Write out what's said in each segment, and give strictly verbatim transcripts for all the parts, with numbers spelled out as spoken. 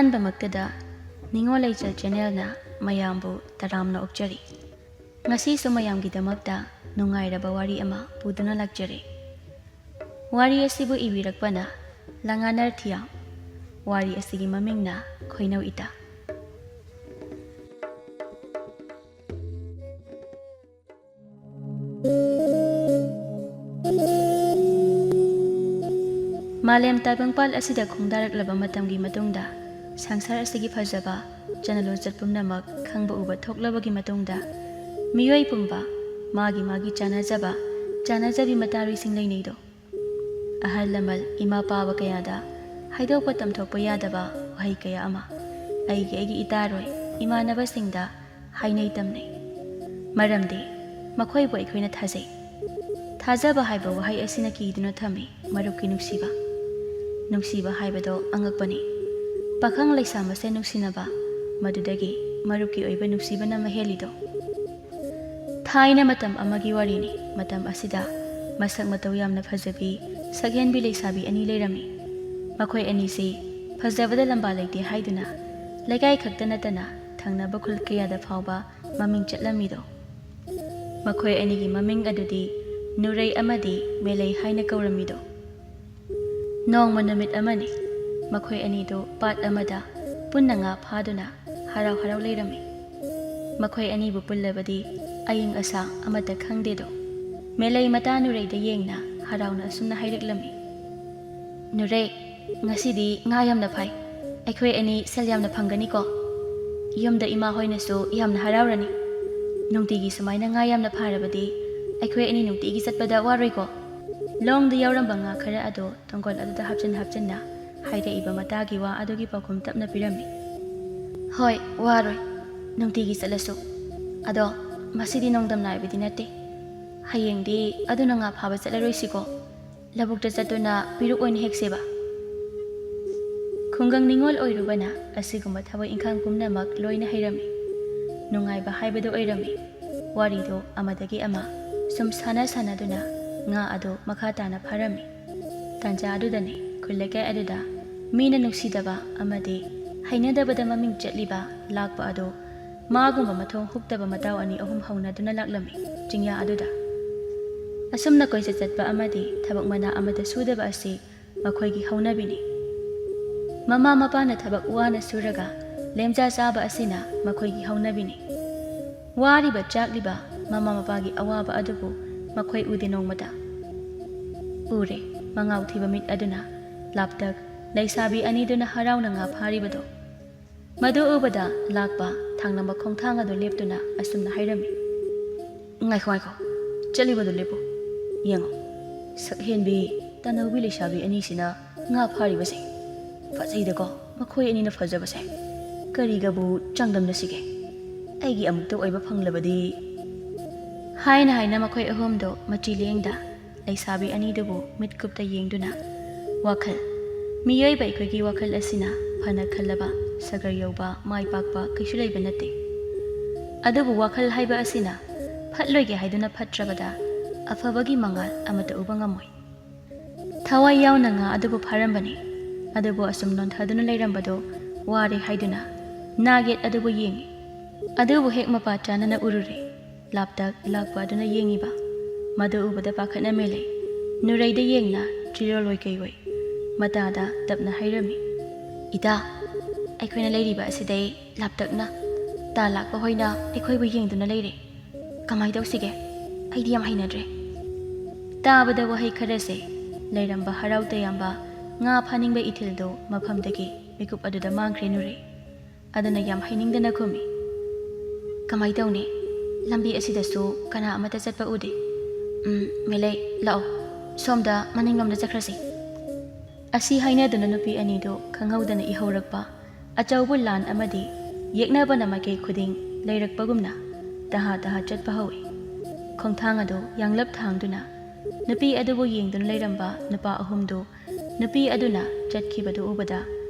ꯑꯍꯥꯟꯕꯃꯛꯇꯗ ꯅꯤꯉꯣꯜ ꯂꯩꯆꯠ ꯆꯦꯅꯦꯜꯅ ꯃꯌꯥꯝꯕꯨ ꯇꯔꯥꯝꯅ ꯑꯣꯛꯆꯔꯤ꯫ ꯉꯁꯤꯁꯨ ꯃꯌꯥꯝꯒꯤꯗꯃꯛꯇ ꯅꯨꯡꯉꯥꯏꯔꯕ ꯋꯥꯔꯤ ꯑꯃ ꯄꯨꯗꯨꯅ ꯂꯥꯛꯆꯔꯤ꯫ ꯋꯥꯔꯤ ꯑꯁꯤꯕꯨ ꯏꯕꯤꯔꯛꯄꯅ ꯂꯉꯥꯅꯔ ꯊꯤꯌꯥꯝ꯫ ꯋꯥꯔꯤ ꯑꯁꯤꯒꯤ ꯃꯃꯤꯡꯅ ꯈꯣꯏꯅꯧ ꯏꯇꯥ꯫ ꯃꯥꯂꯦꯝ ꯇꯥꯏꯕꯪꯄꯥꯜ ꯑꯁꯤꯗ ꯈꯣꯡꯗꯥꯔꯛꯂꯕ ꯃꯇꯝꯒꯤ ꯃꯇꯨꯡꯗ, ꯁꯪꯁꯥꯔ ꯑꯁꯤꯒꯤ ꯐꯖꯕ ꯆꯠꯅ ꯂꯣꯟꯆꯠ ꯄꯨꯝꯅꯃꯛ ꯈꯪꯕ ꯎꯕ ꯊꯣꯛꯂꯕꯒꯤ ꯃꯇꯨꯡꯗ, ꯃꯤꯑꯣꯏ ꯄꯨꯝꯕ ꯃꯥꯒꯤ ꯃꯥꯒꯤ ꯆꯥꯟꯅꯖꯕ, ꯆꯥꯟꯅꯖꯕꯤ ꯃꯇꯥꯔꯨꯏꯁꯤꯡ ꯂꯩꯅꯩꯗꯣ꯫ ꯑꯍꯜ ꯂꯃꯟ, ꯏꯃꯥ ꯄꯥꯕ ꯀꯌꯥꯗ ꯍꯥꯏꯗꯣꯛꯄ ꯇꯝꯊꯣꯛꯄ ꯌꯥꯗꯕ ꯋꯥꯍꯩ ꯀꯌꯥ ꯑꯃ ꯑꯩꯒꯤ ꯑꯩꯒꯤ ꯏꯇꯥꯔꯣꯏ, ꯏꯃꯥꯟꯅꯕꯁꯤꯡꯗ ꯍꯥꯏꯅꯩ ꯇꯝꯅꯩ꯫ ꯃꯔꯝꯗꯤ ꯃꯈꯣꯏꯕꯨ ꯑꯩꯈꯣꯏꯅ ꯊꯥꯖꯩ꯫ ꯊꯥꯖꯕ ꯍꯥꯏꯕ ꯋꯥꯍꯩ ꯑꯁꯤꯅ ꯀꯤꯗꯨꯅ ꯊꯝꯃꯤ ꯃꯔꯨꯞꯀꯤ ꯅꯨꯡꯁꯤꯕ꯫ ꯅꯨꯡꯁꯤꯕ ꯍꯥꯏꯕꯗꯣ ꯑꯉꯛꯄꯅꯤ꯫ ꯄꯥꯈꯪ ꯂꯩꯁꯥ ꯃꯁꯦꯟ ꯅꯨꯡꯁꯤꯅꯕ, ꯃꯗꯨꯗꯒꯤ ꯃꯔꯨꯞꯀꯤ ꯑꯣꯏꯕ ꯅꯨꯡꯁꯤꯕꯅ ꯃꯍꯦꯜꯂꯤꯗꯣ꯫ ꯊꯥꯏꯅ ꯃꯇꯝ ꯑꯃꯒꯤ ꯋꯥꯔꯤꯅꯤ꯫ ꯃꯇꯝ ꯑꯁꯤꯗ ꯃꯁꯛ ꯃꯇꯧ ꯌꯥꯝꯅ ꯐꯖꯕꯤ, ꯁꯛꯍꯦꯟꯕꯤ ꯂꯩꯁꯥꯕꯤ ꯑꯅꯤ ꯂꯩꯔꯝꯃꯤ꯫ ꯃꯈꯣꯏ ꯑꯅꯤꯁꯤ ꯐꯖꯕꯗ ꯂꯝꯕꯥ ꯂꯩꯇꯦ ꯍꯥꯏꯗꯨꯅ ꯂꯩꯀꯥꯏ ꯈꯛꯇ ꯅꯠꯇꯅ ꯊꯪꯅꯕ ꯈꯨꯜ ꯀꯌꯥꯗ ꯐꯥꯎꯕ ꯃꯃꯤꯡ ꯆꯠꯂꯝꯃꯤꯗꯣ꯫ ꯃꯈꯣꯏ ꯑꯅꯤꯒꯤ ꯃꯃꯤꯡ ꯑꯗꯨꯗꯤ ꯅꯨꯔꯩ ꯑꯃꯗꯤ ꯃꯦꯂꯩ ꯍꯥꯏꯅ ꯀꯧꯔꯝꯃꯤꯗꯣ꯫ ꯅꯣꯡꯃ ꯅꯨꯃꯤꯠ ꯑꯃꯅꯤ꯫ ꯃꯈꯣꯏ ꯑꯅꯤꯗꯨ ꯄꯥꯠ ꯑꯃꯗ ꯄꯨꯟꯅ ꯉꯥ ꯐꯥꯗꯨꯅ ꯍꯔꯥꯎ ꯍꯔꯥꯎ ꯂꯩꯔꯝꯃꯤ꯫ ꯃꯈꯣꯏ ꯑꯅꯤꯕꯨ ꯄꯨꯜꯂꯕꯗꯤ ꯑꯏꯪ ꯑꯁꯥ ꯑꯃꯠꯇ ꯈꯪꯗꯦꯗꯣ꯫ ꯃꯦꯂꯩ ꯃꯇꯥ ꯅꯨꯔꯩꯗ ꯌꯦꯡꯅ ꯍꯔꯥꯎꯅ ꯑꯁꯨꯝꯅ ꯍꯥꯏꯔꯛꯂꯝꯃꯤ, "ꯅꯨꯔꯩ, ꯉꯁꯤꯗꯤ ꯉꯥ ꯌꯥꯝꯅ ꯐꯥꯏ꯫ ꯑꯩꯈꯣꯏ ꯑꯅꯤ ꯁꯦꯜ ꯌꯥꯝꯅ ꯐꯪꯒꯅꯤꯀꯣ? ꯌꯨꯝꯗ ꯏꯃꯥ ꯍꯣꯏꯅꯁꯨ ꯌꯥꯝꯅ ꯍꯔꯥꯎꯔꯅꯤ꯫ ꯅꯨꯡꯇꯤꯒꯤ ꯁꯨꯃꯥꯏꯅ ꯉꯥ ꯌꯥꯝꯅ ꯐꯥꯔꯕꯗꯤ ꯑꯩꯈꯣꯏ ꯑꯅꯤ ꯅꯨꯡꯇꯤꯒꯤ ꯆꯠꯄꯗ ꯋꯥꯔꯣꯏꯀꯣ?" ꯂꯣꯡꯗ ꯌꯥꯎꯔꯝꯕ ꯉꯥ ꯈꯔ ꯑꯗꯨ ꯇꯣꯡꯒꯣꯜ ꯑꯗꯨꯗ ꯍꯥꯞꯆꯤꯟ ꯍꯥꯞꯆꯤꯟꯅ ꯍꯥꯏꯔꯛꯏꯕ ꯃꯇꯥꯒꯤ ꯋꯥ ꯑꯗꯨꯒꯤ ꯄꯥꯎꯈꯨꯝ ꯇꯞꯅ ꯄꯤꯔꯝꯃꯤ꯫ "ꯍꯣꯏ, ꯋꯥꯔꯣꯏ, ꯅꯨꯡꯇꯤꯒꯤ ꯆꯠꯂꯁꯨ꯫ ꯑꯗꯣ ꯉꯁꯤꯗꯤ ꯅꯣꯡꯗꯝ ꯅꯥꯏꯕꯗꯤ ꯅꯠꯇꯦ꯫ ꯍꯌꯦꯡꯗꯤ ꯑꯗꯨꯅ ꯉꯥ ꯐꯥꯕ ꯆꯠꯂꯔꯣꯏꯁꯤꯀꯣ? ꯂꯧꯕꯨꯛꯇ ꯆꯠꯇꯨꯅ ꯄꯤꯔꯨꯛ ꯑꯣꯏꯅ ꯍꯦꯛꯁꯦꯕ?" ꯈꯨꯡꯒꯪ ꯅꯤꯉꯣꯜ ꯑꯣꯏꯔꯨꯕꯅ ꯑꯁꯤꯒꯨꯝꯕ ꯊꯕꯛ ꯏꯪꯈꯥꯡ ꯄꯨꯝꯅꯃꯛ ꯂꯣꯏꯅ ꯍꯩꯔꯝꯃꯤ꯫ ꯅꯨꯡꯉꯥꯏꯕ ꯍꯥꯏꯕꯗꯨ ꯑꯣꯏꯔꯝꯃꯤ꯫ ꯋꯥꯔꯤꯗꯨ ꯑꯃꯗꯒꯤ ꯑꯃ ꯁꯨꯝ ꯁꯥꯟꯅ ꯁꯥꯟꯅꯗꯨꯅ ꯉꯥ ꯑꯗꯨ ꯃꯈꯥ ꯇꯥꯅ ꯐꯥꯔꯝꯃꯤ꯫ ꯇꯥꯟꯖꯥ ꯑꯗꯨꯗꯅꯤ ꯈꯨꯜ ꯂꯩꯀꯥꯏ ꯑꯗꯨꯗ ꯃꯤꯅ ꯅꯨꯡꯁꯤꯗꯕ ꯑꯃꯗꯤ ꯍꯩꯅꯗꯕꯗ ꯃꯃꯤꯡ ꯆꯠꯂꯤꯕ ꯂꯥꯛꯄ ꯑꯗꯨ ꯃꯥꯒꯨꯝꯕ ꯃꯊꯣꯡ ꯍꯨꯛꯇꯕ ꯃꯇꯥꯎ ꯑꯅꯤ ꯑꯍꯨꯝ ꯍꯧꯅꯗꯨꯅ ꯂꯥꯛꯂꯝꯃꯤ ꯆꯤꯡꯌꯥ ꯑꯗꯨꯗ꯫ ꯑꯁꯨꯝꯅ ꯀꯣꯏꯆꯠ ꯆꯠꯄ ꯑꯃꯗꯤ ꯊꯕꯛ ꯃꯅꯥ ꯑꯃꯗ ꯁꯨꯗꯕ ꯑꯁꯤ ꯃꯈꯣꯏꯒꯤ ꯍꯧꯅꯕꯤꯅꯤ꯫ ꯃꯃꯥ ꯃꯄꯥꯅ ꯊꯕꯛ ꯋꯥꯅ ꯁꯨꯔꯒ ꯂꯦꯝꯖꯥ ꯆꯥꯕ ꯑꯁꯤꯅ ꯃꯈꯣꯏꯒꯤ ꯍꯧꯅꯕꯤꯅꯤ꯫ ꯋꯥꯔꯤꯕ ꯆꯥꯛꯂꯤꯕ ꯃꯃꯥ ꯃꯄꯥꯒꯤ ꯑꯋꯥꯕ ꯑꯗꯨꯕꯨ ꯃꯈꯣꯏ ꯎꯗꯦ ꯅꯣꯡꯃꯇ꯫ ꯎꯔꯦ ꯃꯉꯥꯎ ꯊꯤꯕ ꯃꯤꯠ ꯑꯗꯨꯅ ꯂꯥꯞꯇꯛ ꯂꯩꯁꯥꯕꯤ ꯑꯅꯤꯗꯨꯅ ꯍꯔꯥꯎꯅ ꯉꯥ ꯐꯥꯔꯤꯕꯗꯣ꯫ ꯃꯗꯨ ꯎꯕꯗ ꯂꯥꯛꯄ ꯊꯥꯡꯂꯝꯕ ꯈꯣꯡꯊꯥꯡ ꯑꯗꯨ ꯂꯦꯞꯇꯨꯅ ꯑꯁꯨꯝꯅ ꯍꯥꯏꯔꯝꯃꯤ, "ꯉꯥꯏꯈꯣ, ꯉꯥꯏꯈꯣ, ꯆꯠꯂꯤꯕꯗꯨ ꯂꯦꯞꯄꯨ, ꯌꯦꯡꯉꯣ, ꯁꯛꯍꯦꯟꯕꯤ ꯇꯅꯧꯕꯤ ꯂꯩꯁꯥꯕꯤ ꯑꯅꯤꯁꯤꯅ ꯉꯥ ꯐꯥꯔꯤꯕꯁꯦ꯫ ꯐꯖꯩꯗꯀꯣ ꯃꯈꯣꯏ ꯑꯅꯤꯅ ꯐꯖꯕꯁꯦ꯫ ꯀꯔꯤꯒꯕꯨ ꯆꯥꯡꯗꯝꯅꯁꯤꯒꯦ? ꯑꯩꯒꯤ ꯑꯃꯨꯛꯇ ꯑꯣꯏꯕ ꯐꯪꯂꯕꯗꯤ"꯫ ꯍꯥꯏꯅ ꯍꯥꯏꯅ ꯃꯈꯣꯏ ꯑꯍꯨꯝꯗꯣ ꯃꯆꯤ ꯂꯦꯡꯗ ꯂꯩꯁꯥꯕꯤ ꯑꯅꯤꯗꯨꯕꯨ ꯃꯤꯠꯀꯨꯞꯇ ꯌꯦꯡꯗꯨꯅ, ꯋꯥꯈꯜ, ꯃꯤꯑꯣꯏꯕ ꯑꯩꯈꯣꯏꯒꯤ ꯋꯥꯈꯜ ꯑꯁꯤꯅ ꯐꯅ ꯈꯜꯂꯕ ꯁꯥꯒꯔ ꯌꯧꯕ ꯃꯥꯏ ꯄꯥꯛꯄ ꯀꯩꯁꯨ ꯂꯩꯕ ꯅꯠꯇꯦ꯫ ꯑꯗꯨꯕꯨ ꯋꯥꯈꯜ ꯍꯥꯏꯕ ꯑꯁꯤꯅ ꯐꯠꯂꯣꯏꯒꯦ ꯍꯥꯏꯗꯨꯅ ꯐꯠꯇ꯭ꯔꯕꯗ ꯑꯐꯕꯒꯤ ꯃꯉꯥꯜ ꯑꯃꯠꯇ ꯎꯕ ꯉꯝꯃꯣꯏ꯫ ꯊꯋꯥꯏ ꯌꯥꯎꯅ ꯉꯥ ꯑꯗꯨꯕꯨ ꯐꯥꯔꯝꯕꯅꯤ꯫ ꯑꯗꯨꯕꯨ ꯑꯁꯨꯝ ꯅꯣꯟꯊꯗꯨꯅ ꯂꯩꯔꯝꯕꯗꯨ ꯋꯥꯔꯦ ꯍꯥꯏꯗꯨꯅ ꯅꯥꯒꯦꯠ ꯑꯗꯨꯕꯨ ꯌꯦꯡꯉꯤ꯫ ꯑꯗꯨꯕꯨ ꯍꯦꯛ ꯃꯄꯥ ꯆꯥꯅꯅ ꯎꯔꯨꯔꯦ꯫ ꯂꯥꯞꯇꯛ ꯂꯥꯛꯄ ꯑꯗꯨꯅ ꯌꯦꯡꯉꯤꯕ꯫ ꯃꯗꯨ ꯎꯕꯗ ꯄꯥꯈꯠꯅ ꯃꯦꯜꯂꯦ꯫ ꯅꯨꯔꯩꯗ ꯌꯦꯡꯅ ꯆꯤꯔꯣꯜ ꯑꯣꯏ ꯀꯩ ꯑꯣꯏ꯫ ꯃꯇꯥꯗ ꯇꯞꯅ ꯍꯥꯏꯔꯝꯃꯤ, "ꯏꯇꯥ, ꯑꯩꯈꯣꯏꯅ ꯂꯩꯔꯤꯕ ꯑꯁꯤꯗꯩ ꯂꯥꯞꯇꯛꯅ ꯇꯥ ꯂꯥꯛꯄ ꯍꯣꯏꯅ ꯑꯩꯈꯣꯏꯕꯨ ꯌꯦꯡꯗꯨꯅ ꯂꯩꯔꯦ꯫ ꯀꯃꯥꯏ ꯇꯧꯁꯤꯒꯦ? ꯑꯩꯗꯤ ꯌꯥꯝ ꯍꯩꯅꯗ꯭ꯔꯦ"꯫ ꯇꯥꯕꯗ ꯋꯥꯍꯩ ꯈꯔꯁꯦ ꯂꯩꯔꯝꯕ ꯍꯔꯥꯎ ꯇꯌꯥꯝꯕ ꯉꯥ ꯐꯥꯅꯤꯡꯕ ꯏꯊꯤꯜꯗꯣ ꯃꯐꯝꯗꯒꯤ ꯃꯤꯀꯨꯞ ꯑꯗꯨꯗ ꯃꯥꯡꯈ꯭ꯔꯦ ꯅꯨꯔꯩ꯫ ꯑꯗꯨꯅ ꯌꯥꯝ ꯍꯩꯅꯤꯡꯗꯅ ꯈꯨꯝꯃꯤ, "ꯀꯃꯥꯏ ꯇꯧꯅꯤ? ꯂꯝꯕꯤ ꯑꯁꯤꯗꯁꯨ ꯀꯅꯥ ꯑꯃꯠꯇ ꯆꯠꯄ ꯎꯗꯦ꯫ ꯎꯝ, ꯃꯦꯂꯩ, ꯂꯥꯛꯑꯣ, ꯁꯣꯝꯗ ꯃꯅꯤꯡꯂꯣꯝꯗ ꯆꯠꯈ꯭ꯔꯁꯤ"꯫ ꯑꯁꯤ ꯍꯥꯏꯅꯗꯨꯅ ꯅꯨꯄꯤ ꯑꯅꯤꯗꯨ ꯈꯪꯍꯧꯗꯅ ꯏꯍꯧꯔꯛꯄ ꯑꯆꯧꯕ ꯂꯥꯟ ꯑꯃꯗꯤ ꯌꯦꯛꯅꯕꯅ ꯃꯥꯏꯀꯩ ꯈꯨꯗꯤꯡ ꯂꯩꯔꯛꯄꯒꯨꯝꯅ ꯇꯍꯥ ꯇꯍꯥ ꯆꯠꯄ ꯍꯧꯏ꯫ ꯈꯣꯡꯊꯥꯡ ꯑꯗꯨ ꯌꯥꯡꯂꯞ ꯊꯥꯡꯗꯨꯅ ꯅꯨꯄꯤ ꯑꯗꯨꯕꯨ ꯌꯦꯡꯗꯨꯅ ꯂꯩꯔꯝꯕ ꯅꯨꯄꯥ ꯑꯍꯨꯝꯗꯨ ꯅꯨꯄꯤ ꯑꯗꯨꯅ ꯆꯠꯈꯤꯕꯗꯨ ꯎꯕꯗ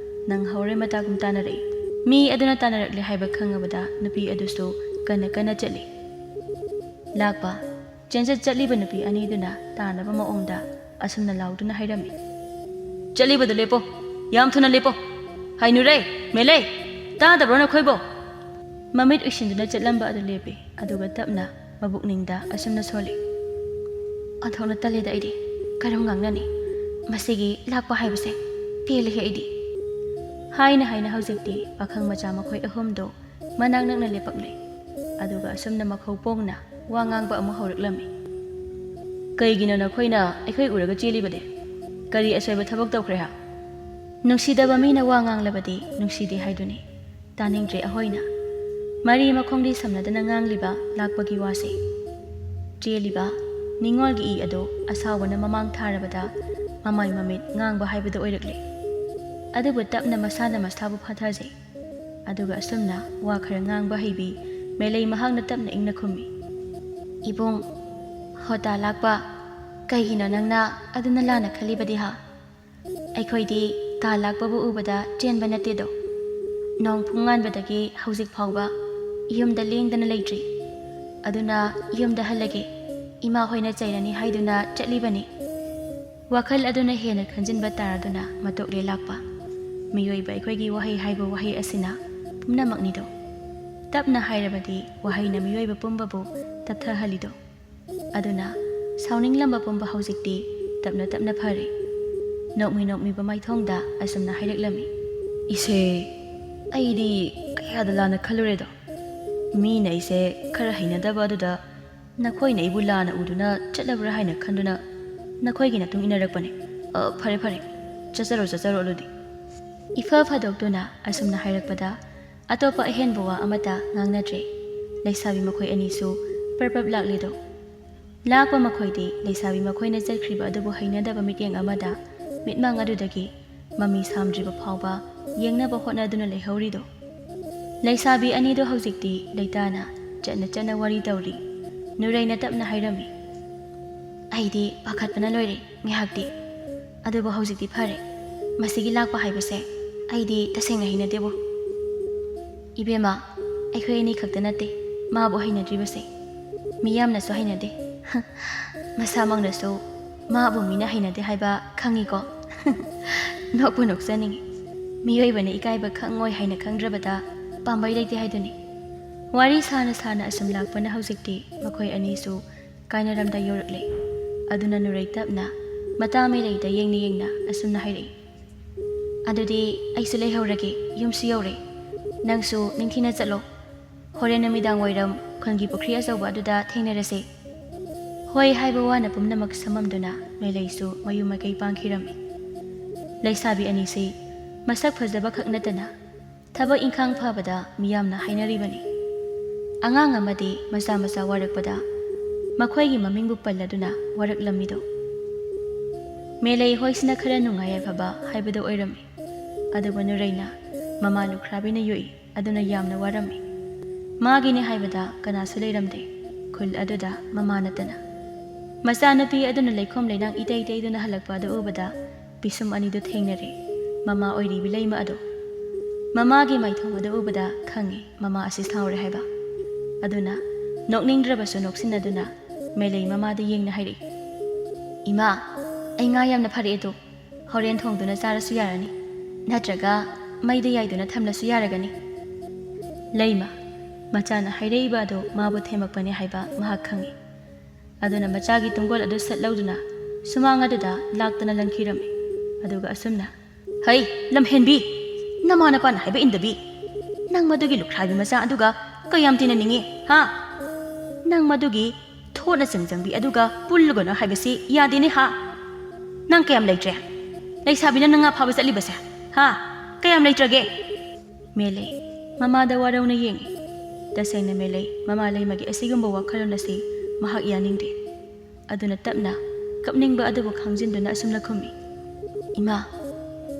ꯅꯪꯍꯧꯔꯦ ꯃꯇꯥꯒꯨꯝ ꯇꯥꯅꯔꯛꯏ꯫ ꯃꯤ ꯑꯗꯨꯅ ꯇꯥꯅꯔꯛꯂꯦ ꯍꯥꯏꯕ ꯈꯪꯉꯕꯗ ꯅꯨꯄꯤ ꯑꯗꯨꯁꯨ ꯀꯟꯅ ꯀꯟꯅ ꯆꯠꯂꯤ꯫ ꯂꯥꯛꯄ, ꯆꯦꯟꯆꯠ ꯆꯠꯂꯤꯕ ꯅꯨꯄꯤ ꯑꯅꯤꯗꯨꯅ ꯇꯥꯅꯕ ꯃꯑꯣꯡꯗ ꯑꯁꯨꯝꯅ ꯂꯥꯎꯗꯨꯅ ꯍꯥꯏꯔꯝꯃꯤ, "ꯆꯠꯂꯤꯕꯗꯨ ꯂꯦꯞꯄꯣ, ꯌꯥꯝ ꯊꯨꯅ ꯂꯦꯞꯄꯣ, ꯍꯥꯏꯅꯨꯔꯦ!" "ꯃꯦꯂꯩ, ꯇꯥꯗꯕ꯭ꯔꯣ ꯅꯈꯣꯏꯕꯣ?" ꯃꯃꯤꯠ ꯎꯏꯁꯤꯟꯗꯨꯅ ꯆꯠꯂꯝꯕ ꯑꯗꯨ ꯂꯦꯞꯄꯤ, ꯑꯗꯨꯒ ꯇꯞꯅ ꯃꯕꯨꯛꯅꯤꯡꯗ ꯑꯁꯨꯝꯅ ꯁꯣꯜꯂꯤ, "ꯑꯣꯟꯊꯣꯛꯅ ꯇꯜꯂꯦꯗ ꯑꯩꯗꯤ꯫ ꯀꯔꯝ ꯉꯥꯡꯅꯅꯤ? ꯃꯁꯤꯒꯤ ꯂꯥꯛꯄ ꯍꯥꯏꯕꯁꯦ ꯄꯦꯜꯂꯦꯍꯦ ꯑꯩꯗꯤ"꯫ ꯍꯥꯏꯅ ꯍꯥꯏꯅ ꯍꯧꯖꯤꯛꯇꯤ ꯄꯥꯈꯪ ꯃꯆꯥ ꯃꯈꯣꯏ ꯑꯍꯨꯝꯗꯣ ꯃꯅꯥꯛ ꯅꯛꯅ ꯂꯦꯞꯄꯛꯂꯦ꯫ ꯑꯗꯨꯒ ꯑꯁꯨꯝꯅ ꯃꯈꯧ ꯄꯣꯡꯅ ꯋꯥ ꯉꯥꯡꯕ ꯑꯃꯨꯛ ꯍꯧꯔꯛꯂꯝꯃꯤ꯫ "ꯀꯩꯒꯤꯅꯣ ꯅꯈꯣꯏꯅ ꯑꯩꯈꯣꯏ ꯎꯔꯒ ꯆꯦꯜꯂꯤꯕꯗꯤ? ꯀꯔꯤ ꯑꯁꯣꯏꯕ ꯊꯕꯛ ꯇꯧꯈ꯭ꯔꯦ ꯍꯥ?" ꯅꯨꯡꯁꯤꯗꯕ ꯃꯤꯅ ꯋꯥ ꯉꯥꯡꯂꯕꯗꯤ ꯅꯨꯡꯁꯤꯗꯦ ꯍꯥꯏꯗꯨꯅꯤ꯫ ꯇꯥꯅꯤꯡꯗ꯭ꯔꯦ ꯑꯍꯣꯏꯅ꯫ ꯃꯔꯤ ꯃꯈꯣꯡꯗꯤ ꯁꯝꯅꯗꯅ ꯉꯥꯡꯂꯤꯕ ꯂꯥꯛꯄꯒꯤ ꯋꯥꯁꯦ꯫ ꯆꯦꯜꯂꯤꯕ ꯅꯤꯡꯉꯣꯜꯒꯤ ꯏ ꯑꯗꯨ ꯑꯁꯥꯎꯕꯅ ꯃꯃꯥꯡ ꯊꯥꯔꯕꯗ ꯃꯃꯥꯏ ꯃꯃꯤꯠ ꯉꯥꯡꯕ ꯍꯥꯏꯕꯗꯨ ꯑꯣꯏꯔꯛꯂꯦ꯫ ꯑꯗꯨꯕꯨ ꯇꯞꯅ ꯃꯁꯥꯅ ꯃꯁꯥꯕꯨ ꯐꯥꯊꯖꯩ꯫ ꯑꯗꯨꯒ ꯑꯁꯨꯝꯅ ꯋꯥ ꯈꯔ ꯉꯥꯡꯕ ꯍꯩꯕꯤ ꯃꯦꯂꯩ ꯃꯍꯥꯛꯅ ꯇꯞꯅ ꯏꯪꯅ ꯈꯨꯝꯃꯤ, "ꯏꯕꯨꯡ, ꯍꯣ ꯇꯥ ꯂꯥꯛꯄ, ꯀꯩꯒꯤꯅꯣ ꯅꯪꯅ ꯑꯗꯨꯅ ꯂꯥꯟꯅ ꯈꯜꯂꯤꯕꯗꯤ ꯍꯥ? ꯑꯩꯈꯣꯏꯗꯤ ꯇꯥ ꯂꯥꯛꯄꯕꯨ ꯎꯕꯗ ꯆꯦꯟꯕ ꯅꯠꯇꯦꯗꯣ꯫ ꯅꯣꯡ ꯐꯨꯡꯉꯥꯟꯕꯗꯒꯤ ꯍꯧꯖꯤꯛ ꯐꯥꯎꯕ ꯌꯨꯝꯗ ꯂꯦꯡꯗꯅ ꯂꯩꯇ꯭ꯔꯤ꯫ ꯑꯗꯨꯅ ꯌꯨꯝꯗ ꯍꯜꯂꯒꯦ, ꯏꯃꯥ ꯍꯣꯏꯅ ꯆꯩꯔꯅꯤ ꯍꯥꯏꯗꯨꯅ ꯆꯠꯂꯤꯕꯅꯤ"꯫ ꯋꯥꯈꯜ ꯑꯗꯨꯅ ꯍꯦꯟꯅ ꯈꯟꯖꯤꯟꯕ ꯇꯥꯔꯗꯨꯅ ꯃꯇꯣꯛꯂꯦ ꯂꯥꯛꯄ꯫ ꯃꯤꯑꯣꯏꯕ ꯑꯩꯈꯣꯏꯒꯤ ꯋꯥꯍꯩ ꯍꯥꯏꯕ ꯋꯥꯍꯩ ꯑꯁꯤꯅ ꯄꯨꯝꯅꯃꯛꯅꯤꯗꯣ꯫ ꯇꯞꯅ ꯍꯥꯏꯔꯕꯗꯤ ꯋꯥꯍꯩꯅ ꯃꯤꯑꯣꯏꯕ ꯄꯨꯝꯕꯕꯨ ꯇꯞꯊꯍꯜꯂꯤꯗꯣ꯫ ꯑꯗꯨꯅ ꯁꯥꯎꯅꯤꯡꯂꯝꯕ ꯄꯨꯝꯕ ꯍꯧꯖꯤꯛꯇꯤ ꯇꯞꯅ ꯇꯞꯅ ꯐꯔꯦ꯫ ꯅꯣꯛꯃꯤ ꯅꯣꯛꯃꯤꯕ ꯃꯥꯏꯊꯣꯡꯗ ꯑꯁꯨꯝꯅ ꯍꯥꯏꯔꯛꯂꯝꯃꯤ, "ꯏꯁꯦ, ꯑꯩꯗꯤ ꯀꯌꯥꯗ ꯂꯥꯟꯅ ꯈꯜꯂꯨꯔꯦꯗꯣ꯫ ꯃꯤꯅ ꯑꯩꯁꯦ ꯈꯔ ꯍꯩꯅꯗꯕ ꯑꯗꯨꯗ ꯅꯈꯣꯏꯅ ꯑꯩꯕꯨ ꯂꯥꯟꯅ ꯎꯗꯨꯅ ꯆꯠꯂꯕ꯭ꯔꯥ ꯍꯥꯏꯅ ꯈꯟꯗꯨꯅ ꯅꯈꯣꯏꯒꯤ ꯃꯇꯨꯡ ꯏꯟꯅꯔꯛꯄꯅꯦ꯫ ꯑ, ꯐꯔꯦ, ꯐꯔꯦ, ꯆꯠꯆꯔꯣ, ꯆꯠꯆꯔꯣ ꯑꯗꯨꯗꯤ"꯫ ꯏꯐ ꯐꯥꯗꯣꯛꯇꯨꯅ ꯑꯁꯨꯝꯅ ꯍꯥꯏꯔꯛꯄꯗ ꯑꯇꯣꯞꯄ ꯑꯍꯦꯟꯕ ꯋꯥ ꯑꯃꯠꯇ ꯉꯥꯡꯅꯗ꯭ꯔꯦ꯫ ꯂꯩꯁꯥꯕꯤ ꯃꯈꯣꯏ ꯑꯅꯤꯁꯨ ꯄ꯭ꯔꯞ ꯄ꯭ꯔꯞ ꯂꯥꯛꯂꯤꯗꯣ꯫ ꯂꯥꯛꯄ ꯃꯈꯣꯏꯗꯤ ꯂꯩꯁꯥꯕꯤ ꯃꯈꯣꯏꯅ ꯆꯠꯈ꯭ꯔꯤꯕ ꯑꯗꯨꯕꯨ ꯍꯩꯅꯗꯕ ꯃꯤꯠꯌꯦꯡ ꯑꯃꯗ ꯃꯤꯠꯃꯥꯡ ꯑꯗꯨꯗꯒꯤ ꯃꯃꯤ ꯁꯥꯝꯗ꯭ꯔꯤꯕ ꯐꯥꯎꯕ ꯌꯦꯡꯅꯕ ꯍꯣꯠꯅꯗꯨꯅ ꯂꯩꯍꯧꯔꯤꯗꯣ꯫ ꯂꯩꯁꯥꯕꯤ ꯑꯅꯤꯗꯣ ꯍꯧꯖꯤꯛꯇꯤ ꯂꯩꯇꯥꯅ ꯆꯠꯅ ꯆꯠꯅ ꯋꯥꯔꯤ ꯇꯧꯔꯤ꯫ ꯅꯨꯔꯩꯅ ꯇꯞꯅ ꯍꯥꯏꯔꯝꯃꯤ, "ꯑꯩꯗꯤ ꯄꯥꯈꯠꯄꯅ ꯂꯣꯏꯔꯦ ꯉꯥꯏꯍꯥꯛꯇꯤ꯫ ꯑꯗꯨꯕꯨ ꯍꯧꯖꯤꯛꯇꯤ ꯐꯔꯦ꯫ ꯃꯁꯤꯒꯤ ꯂꯥꯛꯄ ꯍꯥꯏꯕꯁꯦ ꯑꯩꯗꯤ ꯇꯁꯦꯡꯅ ꯍꯩꯅꯗꯦꯕꯣ꯫ ꯏꯕꯦꯝꯃ, ꯑꯩꯈꯣꯏ ꯑꯅꯤ ꯈꯛꯇ ꯅꯠꯇꯦ ꯃꯥꯕꯨ ꯍꯩꯅꯗ꯭ꯔꯤꯕꯁꯦ꯫ ꯃꯤꯌꯥꯝꯅꯁꯨ ꯍꯩꯅꯗꯦ꯫ ꯃꯁꯥꯃꯛꯅꯁꯨ ꯃꯥꯕꯨ ꯃꯤꯅ ꯍꯩꯅꯗꯦ ꯍꯥꯏꯕ ꯈꯪꯉꯤꯀꯣ"꯫ ꯅꯣꯛꯄꯨ ꯅꯣꯛꯆꯅꯤꯡꯉꯤ꯫ ꯃꯤꯑꯣꯏꯕꯅ ꯏꯀꯥꯏꯕ ꯈꯪꯉꯣꯏ ꯍꯥꯏꯅ ꯈꯪꯗ꯭ꯔꯕꯗ ꯄꯥꯝꯕꯩ ꯂꯩꯇꯦ ꯍꯥꯏꯗꯨꯅꯤ꯫ ꯋꯥꯔꯤ ꯁꯥꯅ ꯁꯥꯅ ꯑꯁꯨꯝ ꯂꯥꯛꯄꯅ ꯍꯧꯖꯤꯛꯇꯤ ꯃꯈꯣꯏ ꯑꯅꯤꯁꯨ ꯀꯥꯏꯅꯔꯝꯗꯥꯏ ꯌꯧꯔꯛꯂꯦ꯫ ꯑꯗꯨꯅ ꯅꯨꯔꯩ ꯇꯞꯅ ꯃꯇꯥ ꯃꯦꯂꯩꯗ ꯌꯦꯡꯅ ꯌꯦꯡꯅ ꯑꯁꯨꯝꯅ ꯍꯥꯏꯔꯛꯏ, "ꯑꯗꯨꯗꯤ ꯑꯩꯁꯨ ꯂꯩꯍꯧꯔꯒꯦ, ꯌꯨꯝꯁꯨ ꯌꯧꯔꯦ꯫ ꯅꯪꯁꯨ ꯅꯤꯡꯊꯤꯅ ꯆꯠꯂꯣ꯫ ꯍꯣꯔꯦꯟ ꯅꯨꯃꯤꯗꯥꯡ ꯋꯥꯏꯔꯝ ꯈꯨꯟꯒꯤ ꯄꯨꯈ꯭ꯔꯤ ꯑꯆꯧꯕ ꯑꯗꯨꯗ ꯊꯦꯡꯅꯔꯁꯦ꯫" ꯍꯣꯏ ꯍꯥꯏꯕ ꯋꯥꯅ ꯄꯨꯝꯅꯃꯛ ꯁꯝꯃꯝꯗꯨꯅ ꯃꯦꯂꯩꯁꯨ ꯃꯌꯨꯝ ꯃꯥꯏꯀꯩ ꯄꯥꯡꯈꯤꯔꯝꯃꯤ꯫ ꯂꯩꯁꯥꯕꯤ ꯑꯅꯤꯁꯤ ꯃꯁꯛ ꯐꯖꯕ ꯈꯛ ꯅꯠꯇꯅ ꯊꯕꯛ ꯏꯪꯈꯥꯡ ꯐꯕꯗ ꯃꯤꯌꯥꯝꯅ ꯍꯥꯏꯅꯔꯤꯕꯅꯤ꯫ ꯑꯉꯥꯡ ꯑꯃꯗꯤ ꯃꯆꯥ ꯃꯆꯥ ꯋꯥꯔꯛꯄꯗ ꯃꯈꯣꯏꯒꯤ ꯃꯃꯤꯡꯕꯨ ꯄꯜꯂꯗꯨꯅ ꯋꯥꯔꯛꯂꯝꯃꯤꯗꯣ꯫ ꯃꯦꯂꯩ ꯍꯣꯏꯁꯤꯅ ꯈꯔ ꯅꯨꯡꯉꯥꯏ ꯌꯥꯏꯐꯕ ꯍꯥꯏꯕꯗꯨ ꯑꯣꯏꯔꯝꯃꯤ꯫ ꯑꯗꯨꯕꯨ ꯅꯨꯔꯩꯅ ꯃꯃꯥ ꯂꯨꯈ꯭ꯔꯥꯕꯤꯅ ꯌꯣꯛꯏ꯫ ꯑꯗꯨꯅ ꯌꯥꯝꯅ ꯋꯥꯔꯝꯃꯤ꯫ ꯃꯥꯒꯤꯅꯦ ꯍꯥꯏꯕꯗ ꯀꯅꯥꯁꯨ ꯂꯩꯔꯝꯗꯦ, ꯈꯨꯜ ꯑꯗꯨꯗ ꯃꯃꯥ ꯅꯠꯇꯅ꯫ ꯃꯆꯥꯅꯨꯄꯤ ꯑꯗꯨꯅ ꯂꯩꯈꯣꯝ ꯂꯩꯅꯥꯡ ꯏꯇꯩ ꯇꯩꯗꯨꯅ ꯍꯜꯂꯛꯄ ꯑꯗꯨ ꯎꯕꯗ ꯄꯤꯁꯨꯝ ꯑꯅꯤꯗꯨ ꯊꯦꯡꯅꯔꯦ꯫ ꯃꯃꯥ ꯑꯣꯏꯔꯤꯕꯤ ꯂꯩꯃ ꯑꯗꯣ꯫ ꯃꯃꯥꯒꯤ ꯃꯥꯏꯊꯣꯡ ꯑꯗꯨ ꯎꯕꯗ ꯈꯪꯉꯤ ꯃꯃꯥ ꯑꯁꯤ ꯁꯥꯎꯔꯦ ꯍꯥꯏꯕ꯫ ꯑꯗꯨꯅ ꯅꯣꯛꯅꯤꯡꯗ꯭ꯔꯕꯁꯨ ꯅꯣꯛꯁꯤꯟꯅꯗꯨꯅ ꯃꯦꯂꯩ ꯃꯃꯥꯗ ꯌꯦꯡꯅ ꯍꯥꯏꯔꯛꯏ, "ꯏꯃꯥ, ꯑꯩ ꯉꯥ ꯌꯥꯝꯅ ꯐꯥꯔꯛꯑꯦ ꯇꯨ꯫ ꯍꯣꯔꯦꯟ ꯊꯣꯡꯗꯨꯅ ꯆꯥꯔꯁꯨ ꯌꯥꯔꯅꯤ, ꯅꯠꯇ꯭ꯔꯒ ꯃꯩꯗ ꯌꯥꯏꯗꯨꯅ ꯊꯝꯂꯁꯨ ꯌꯥꯔꯒꯅꯤ꯫" ꯂꯩꯃ, ꯃꯆꯥꯅ ꯍꯥꯏꯔꯛꯏꯕ ꯑꯗꯨ ꯃꯥꯕꯨ ꯊꯦꯝꯃꯛꯄꯅꯤ ꯍꯥꯏꯕ ꯃꯍꯥꯛ ꯈꯪꯏ꯫ ꯑꯗꯨꯅ ꯃꯆꯥꯒꯤ ꯇꯨꯡꯒꯣꯜ ꯑꯗꯨ ꯁꯠ ꯂꯧꯗꯨꯅ ꯁꯨꯃꯥꯡ ꯑꯗꯨꯗ ꯂꯥꯛꯇꯅ ꯂꯪꯈꯤꯔꯝꯃꯤ꯫ ꯑꯗꯨꯒ ꯑꯁꯨꯝꯅ, "ꯍꯩ, ꯂꯝꯍꯦꯟꯕꯤ! ꯅꯃꯥ ꯅꯄꯥꯅ ꯍꯥꯏꯕ ꯏꯟꯗꯕꯤ! ꯅꯪ ꯃꯗꯨꯒꯤ ꯂꯨꯈ꯭ꯔꯥꯕꯤ ꯃꯆꯥ ꯑꯗꯨꯒ ꯀꯌꯥꯝ ꯇꯤꯟꯅꯅꯤꯡꯉꯤ, ꯍꯥ? ꯅꯪ ꯃꯗꯨꯒꯤ ꯊꯣꯠꯅ ꯆꯪꯖꯪꯕꯤ ꯑꯗꯨꯒ ꯄꯨꯜꯂꯨꯒꯅꯨ ꯍꯥꯏꯕꯁꯤ ꯌꯥꯗꯦꯅꯦ, ꯍꯥ? ꯅꯪ ꯀꯌꯥꯝ ꯂꯩꯇ꯭ꯔꯦ? ꯂꯩꯁꯥꯕꯤꯅ ꯅꯪ ꯉꯥ ꯐꯥꯕ ꯆꯠꯂꯤꯕꯁꯦ, ꯍꯥ? ꯀꯌꯥꯝ ꯂꯩꯇ꯭ꯔꯒꯦ?" ꯃꯦꯂꯩ ꯃꯃꯥꯗ ꯋꯥꯔꯧꯅ ꯌꯦꯡꯏ꯫ ꯇꯁꯦꯡꯅ ꯃꯦꯂꯩ ꯃꯃꯥ ꯂꯩꯃꯒꯤ ꯑꯁꯤꯒꯨꯝꯕ ꯋꯥꯈꯜꯂꯣꯟ ꯑꯁꯤ ꯃꯍꯥꯛ ꯌꯥꯅꯤꯡꯗꯦ꯫ ꯑꯗꯨꯅ ꯇꯞꯅ ꯀꯞꯅꯤꯡꯕ ꯑꯗꯨꯕꯨ ꯈꯥꯡꯖꯤꯟꯗꯨꯅ ꯑꯁꯨꯝꯅ ꯈꯨꯝꯃꯤ, "ꯏꯃꯥ,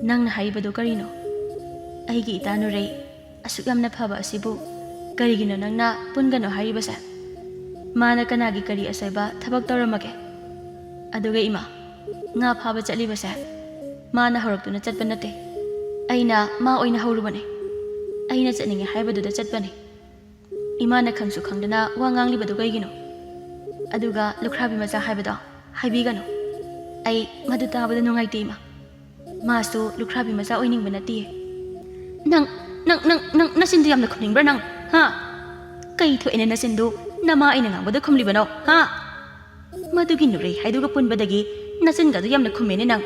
ꯅꯪꯅ ꯍꯥꯏꯔꯤꯕꯗꯨ ꯀꯔꯤꯅꯣ? ꯑꯩꯒꯤ ꯏꯇꯥ ꯅꯨꯔꯩ ꯑꯁꯨꯛ ꯌꯥꯝꯅ ꯐꯕ ꯑꯁꯤꯕꯨ ꯀꯔꯤꯒꯤꯅꯣ ꯅꯪꯅ ꯄꯨꯟꯒꯅꯨ ꯍꯥꯏꯔꯤꯕꯁꯦ? ꯃꯥꯅ ꯀꯅꯥꯒꯤ ꯀꯔꯤ ꯑꯁꯣꯏꯕ ꯊꯕꯛ ꯇꯧꯔꯝꯃꯒꯦ? ꯑꯗꯨꯒ ꯏꯃꯥ, ꯉꯥ ꯐꯥꯕ ꯆꯠꯂꯤꯕꯁꯦ ꯃꯥꯅ ꯍꯧꯔꯛꯇꯨꯅ ꯆꯠꯄ ꯅꯠꯇꯦ꯫ ꯑꯩꯅ ꯃꯥ ꯑꯣꯏꯅ ꯍꯧꯔꯨꯕꯅꯦ꯫ ꯑꯩꯅ ꯆꯠꯅꯤꯡꯉꯦ ꯍꯥꯏꯕꯗꯨꯗ ꯆꯠꯄꯅꯦ꯫ ꯏꯃꯥꯅ ꯈꯪꯁꯨ ꯈꯪꯗꯅ ꯋꯥ ꯉꯥꯡꯂꯤꯕꯗꯨ ꯀꯩꯒꯤꯅꯣ? ꯑꯗꯨꯒ ꯂꯨꯈ꯭ꯔꯥꯕꯤ ꯃꯆꯥ ꯍꯥꯏꯕꯗꯣ ꯍꯥꯏꯕꯤꯒꯅꯨ꯫ ꯑꯩ ꯃꯗꯨ ꯇꯥꯕꯗ ꯅꯨꯡꯉꯥꯏꯇꯦ, ꯏꯃꯥ꯫ ꯃꯥꯁꯨ ꯂꯨꯈ꯭ꯔꯥꯕꯤ ꯃꯆꯥ ꯑꯣꯏꯅꯤꯡꯕ ꯅꯠꯇꯤꯌꯦ꯫ ꯅꯪ ꯅꯪ ꯅꯪ ꯅꯪ ꯅꯆꯤꯟꯗꯨ ꯌꯥꯝꯅ ꯈꯨꯝꯅꯤꯡꯕ꯭ꯔꯥ ꯅꯪ? ꯍꯥ? ꯀꯩ ꯊꯣꯛꯑꯦꯅꯦ ꯅꯆꯤꯟꯗꯨ? ꯅꯃꯥ ꯑꯩꯅ ꯉꯥꯡꯕꯗ ꯈꯨꯝꯂꯤꯕꯅꯣ? ꯍꯥ? ꯃꯗꯨꯒꯤ ꯅꯨꯔꯩ ꯍꯥꯏꯗꯨꯒ ꯄꯨꯟꯕꯗꯒꯤ ꯅꯆꯤꯟꯒꯗꯨ ꯌꯥꯝꯅ ꯈꯨꯝꯃꯦꯅꯦ ꯅꯪ꯫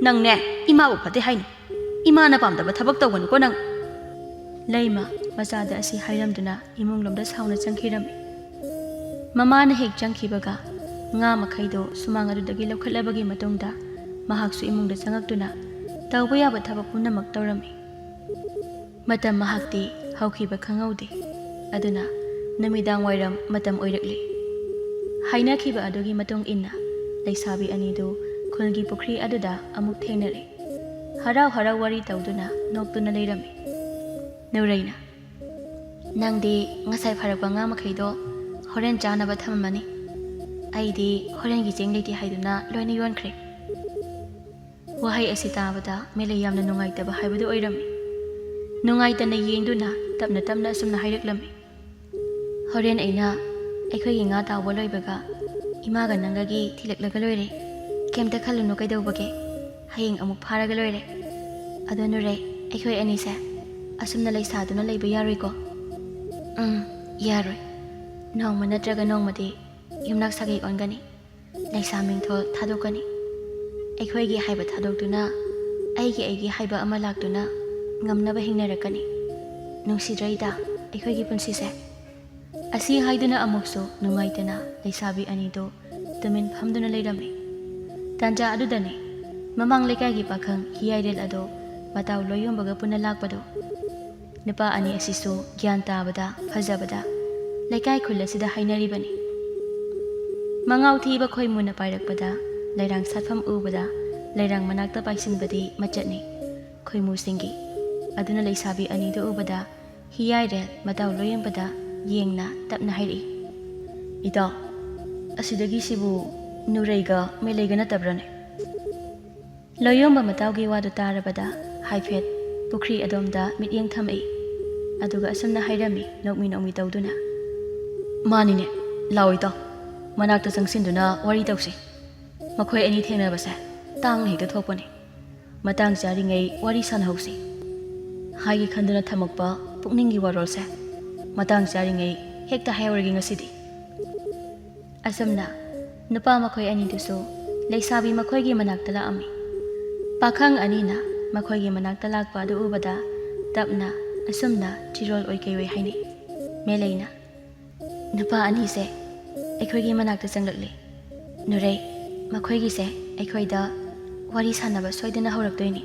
ꯅꯪꯅꯦ, ꯏꯃꯥꯕꯨ ꯐꯠꯇꯦ ꯍꯥꯏꯅꯤ꯫ ꯏꯃꯥꯅ ꯄꯥꯝꯗꯕ ꯊꯕꯛ ꯇꯧꯒꯅꯨꯀꯣ ꯅꯪ꯫ ꯂꯩꯃ ꯃꯆꯥꯗ ꯑꯁꯤ ꯍꯥꯏꯔꯝꯗꯨꯅ ꯏꯃꯨꯡꯂꯣꯝꯗ ꯁꯥꯎꯅ ꯆꯪꯈꯤꯔꯝꯃꯤ꯫ ꯃꯃꯥꯅ ꯍꯦꯛ ꯆꯪꯈꯤꯕꯒ ꯉꯥ ꯃꯈꯩꯗꯣ ꯁꯨꯃꯥꯡ ꯑꯗꯨꯗꯒꯤ ꯂꯧꯈꯠꯂꯕꯒꯤ ꯃꯇꯨꯡꯗ ꯃꯍꯥꯛꯁꯨ ꯏꯃꯨꯡꯗ ꯆꯪꯉꯛꯇꯨꯅ ꯇꯧꯕ ꯌꯥꯕ ꯊꯕꯛ ꯄꯨꯝꯅꯃꯛ ꯇꯧꯔꯝꯃꯤ꯫ ꯃꯇꯝ ꯃꯍꯥꯛꯇꯤ ꯍꯧꯈꯤꯕ ꯈꯪꯍꯧꯗꯦ꯫ ꯑꯗꯨꯅ ꯅꯨꯃꯤꯗꯥꯡ ꯋꯥꯏꯔꯝ ꯃꯇꯝ ꯑꯣꯏꯔꯛꯂꯤ꯫ ꯍꯥꯏꯅꯈꯤꯕ ꯑꯗꯨꯒꯤ ꯃꯇꯨꯡ ꯏꯟꯅ ꯂꯩꯁꯥꯕꯤ ꯑꯅꯤꯗꯨ ꯈꯨꯜꯒꯤ ꯄꯨꯈ꯭ꯔꯤ ꯑꯗꯨꯗ ꯑꯃꯨꯛ ꯊꯦꯡꯅꯔꯦ꯫ ꯍꯔꯥꯎ ꯍꯔꯥꯎ ꯋꯥꯔꯤ ꯇꯧꯗꯨꯅ ꯅꯣꯛꯇꯨꯅ ꯂꯩꯔꯝꯃꯤ꯫ ꯅꯨꯔꯩꯅ, "ꯅꯪꯗꯤ ꯉꯁꯥꯏ ꯐꯥꯔꯛꯄ ꯉꯥ ꯃꯈꯩꯗꯣ ꯍꯣꯔꯦꯟ ꯆꯥꯅꯕ ꯊꯝꯃꯝꯃꯅꯤ꯫ ꯑꯩꯗꯤ ꯍꯣꯔꯦꯟꯒꯤ ꯆꯦꯡ ꯂꯩꯇꯦ ꯍꯥꯏꯗꯨꯅ ꯂꯣꯏꯅ ꯌꯣꯟꯈ꯭ꯔꯦ꯫" ꯋꯥꯍꯩ ꯑꯁꯤ ꯇꯥꯕꯗ ꯃꯦꯂꯩ ꯌꯥꯝꯅ ꯅꯨꯡꯉꯥꯏꯇꯕ ꯍꯥꯏꯕꯗꯨ ꯑꯣꯏꯔꯝꯃꯤ꯫ ꯅꯨꯡꯉꯥꯏꯇꯅ ꯌꯦꯡꯗꯨꯅ ꯇꯞꯅ ꯇꯞꯅ ꯑꯁꯨꯝꯅ ꯍꯥꯏꯔꯛꯂꯝꯃꯤ꯫ "ꯍꯣꯔꯦꯟ ꯑꯩꯅ ꯑꯩꯈꯣꯏꯒꯤ ꯉꯥ ꯇꯥꯎꯕ ꯂꯣꯏꯕꯒ ꯏꯃꯥꯒ ꯅꯪꯒꯒꯤ ꯊꯤꯜꯂꯛꯂꯒ ꯂꯣꯏꯔꯦ꯫ ꯀꯩꯝꯇ ꯈꯜꯂꯨꯅꯨ ꯀꯩꯗꯧꯕꯒꯦ꯫ ꯍꯌꯦꯡ ꯑꯃꯨꯛ ꯐꯥꯔꯒ ꯂꯣꯏꯔꯦ꯫ ꯑꯗꯣ ꯅꯨꯔꯩ, ꯑꯩꯈꯣꯏ ꯑꯅꯤꯁꯦ ꯑꯁꯨꯝꯅ ꯂꯩꯁꯥꯗꯨꯅ ꯂꯩꯕ ꯌꯥꯔꯣꯏꯀꯣ?" "ꯎꯝ, ꯌꯥꯔꯣꯏ꯫ ꯅꯣꯡꯃ ꯅꯠꯇ꯭ꯔꯒ ꯅꯣꯡꯃꯗꯤ ꯌꯨꯝꯅꯥꯛ ꯁꯥꯒꯩ ꯑꯣꯟꯒꯅꯤ꯫ ꯂꯩꯁꯥ ꯃꯤꯡꯊꯣꯜ ꯊꯥꯗꯣꯛꯀꯅꯤ꯫ ꯑꯩꯈꯣꯏꯒꯤ ꯍꯥꯏꯕ ꯊꯥꯗꯣꯛꯇꯨꯅ ꯑꯩꯒꯤ ꯑꯩꯒꯤ ꯍꯥꯏꯕ ꯑꯃ ꯂꯥꯛꯇꯨꯅ ꯉꯝꯅꯕ ꯍꯤꯡꯅꯔꯛꯀꯅꯤ꯫ ꯅꯨꯡꯁꯤꯗ꯭ꯔꯩꯗ ꯑꯩꯈꯣꯏꯒꯤ ꯄꯨꯟꯁꯤꯁꯦ?" ꯑꯁꯤ ꯍꯥꯏꯗꯨꯅ ꯑꯃꯨꯛꯁꯨ ꯅꯨꯡꯉꯥꯏꯇꯅ ꯂꯩꯁꯥꯕꯤ ꯑꯅꯤꯗꯨ ꯇꯨꯃꯤꯟ ꯐꯝꯗꯨꯅ ꯂꯩꯔꯝꯃꯤ꯫ ꯇꯥꯟꯖꯥ ꯑꯗꯨꯗꯅꯤ ꯃꯃꯥꯡ ꯂꯩꯀꯥꯏꯒꯤ ꯄꯥꯈꯪ ꯍꯤꯌꯥꯏꯔꯦꯜ ꯑꯗꯣ ꯃꯇꯥꯎ ꯂꯣꯏꯌꯣꯝꯕꯒ ꯄꯨꯟꯅ ꯂꯥꯛꯄꯗꯣ꯫ ꯅꯨꯄꯥ ꯑꯅꯤ ꯑꯁꯤꯁꯨ ꯒ꯭ꯌꯥꯟ ꯇꯥꯕꯗ, ꯐꯖꯕꯗ, ꯂꯩꯀꯥꯏ ꯈꯨꯜ ꯑꯁꯤꯗ ꯍꯥꯏꯅꯔꯤꯕꯅꯤ꯫ ꯃꯉꯥꯎ ꯊꯤꯕ ꯈꯣꯏꯃꯨꯅ ꯄꯥꯏꯔꯛꯄꯗ ꯂꯩꯔꯥꯡ ꯁꯥꯠꯐꯝ ꯎꯕꯗ ꯂꯩꯔꯥꯡ ꯃꯅꯥꯛꯇ ꯄꯥꯏꯁꯤꯟꯕꯗꯤ ꯃꯆꯠꯅꯤ ꯈꯣꯏꯃꯨꯁꯤꯡꯒꯤ꯫ ꯑꯗꯨꯅ ꯂꯩꯁꯥꯕꯤ ꯑꯅꯤꯗꯨ ꯎꯕꯗ ꯍꯤꯌꯥꯏꯔꯦꯜ ꯃꯇꯥꯎ ꯂꯣꯏꯌꯦꯝꯕꯗ ꯌꯦꯡꯅ ꯇꯞꯅ ꯍꯥꯏꯔꯛꯏ, "ꯏꯇꯥꯎ, ꯑꯁꯤꯗꯒꯤꯁꯤꯕꯨ ꯅꯨꯔꯩꯒ ꯃꯦꯂꯩꯒ ꯅꯠꯇꯕ꯭ꯔꯅꯦ?" ꯂꯣꯏꯌꯣꯝꯕ ꯃꯇꯥꯎꯒꯤ ꯋꯥꯗꯨ ꯇꯥꯔꯕꯗ ꯍꯥꯏꯐꯦꯠ ꯄꯨꯈ꯭ꯔꯤ ꯑꯗꯣꯝꯗ ꯃꯤꯠꯌꯦꯡ ꯊꯝꯃꯛꯏ꯫ ꯑꯗꯨꯒ ꯑꯁꯨꯝꯅ ꯍꯥꯏꯔꯝꯃꯤ, ꯅꯣꯛꯃꯤ ꯅꯣꯛꯃꯤ ꯇꯧꯗꯨꯅ, "ꯃꯥꯅꯤꯅꯦ, ꯂꯥꯛꯑꯣ ꯏꯇꯥꯎ, ꯃꯅꯥꯛꯇ ꯆꯪꯁꯤꯟꯗꯨꯅ ꯋꯥꯔꯤ ꯇꯧꯁꯤ꯫ ꯃꯈꯣꯏ ꯑꯅꯤ ꯊꯦꯡꯅꯕꯁꯦ ꯇꯥꯡꯅ ꯍꯦꯛꯇ ꯊꯣꯛꯄꯅꯤ꯫ ꯃꯇꯥꯡ ꯆꯥꯔꯤꯉꯩ ꯋꯥꯔꯤ ꯁꯥꯟꯅꯍꯧꯁꯤ꯫" ꯍꯥꯏꯒꯦ ꯈꯟꯗꯨꯅ ꯊꯝꯃꯛꯄ ꯄꯨꯛꯅꯤꯡꯒꯤ ꯋꯥꯔꯣꯜꯁꯦ ꯃꯇꯥꯡ ꯆꯥꯔꯤꯉꯩ ꯍꯦꯛꯇ ꯍꯥꯏꯍꯧꯔꯒꯦ ꯉꯁꯤꯗꯤ꯫ ꯑꯁꯨꯝꯅ ꯅꯨꯄꯥ ꯃꯈꯣꯏ ꯑꯅꯤꯗꯨꯁꯨ ꯂꯩꯁꯥꯕꯤ ꯃꯈꯣꯏꯒꯤ ꯃꯅꯥꯛꯇ ꯂꯥꯛꯑꯝꯃꯤ꯫ ꯄꯥꯈꯪ ꯑꯅꯤꯅ ꯃꯈꯣꯏꯒꯤ ꯃꯅꯥꯛꯇ ꯂꯥꯛꯄ ꯑꯗꯨ ꯎꯕꯗ ꯇꯞꯅ ꯑꯁꯨꯝꯅ ꯆꯤꯔꯣꯜ ꯑꯣꯏ ꯀꯩ ꯑꯣꯏ ꯍꯥꯏꯅꯩ꯫ ꯃꯦꯂꯩꯅ, "ꯅꯨꯄꯥ ꯑꯅꯤꯁꯦ ꯑꯩꯈꯣꯏꯒꯤ ꯃꯅꯥꯛꯇ ꯆꯪꯂꯛꯂꯦ꯫ ꯅꯨꯔꯩ, ꯃꯈꯣꯏꯒꯤꯁꯦ ꯑꯩꯈꯣꯏꯗ ꯋꯥꯔꯤ ꯁꯥꯟꯅꯕ ꯁꯣꯏꯗꯅ ꯍꯧꯔꯛꯇꯣꯏꯅꯤ꯫"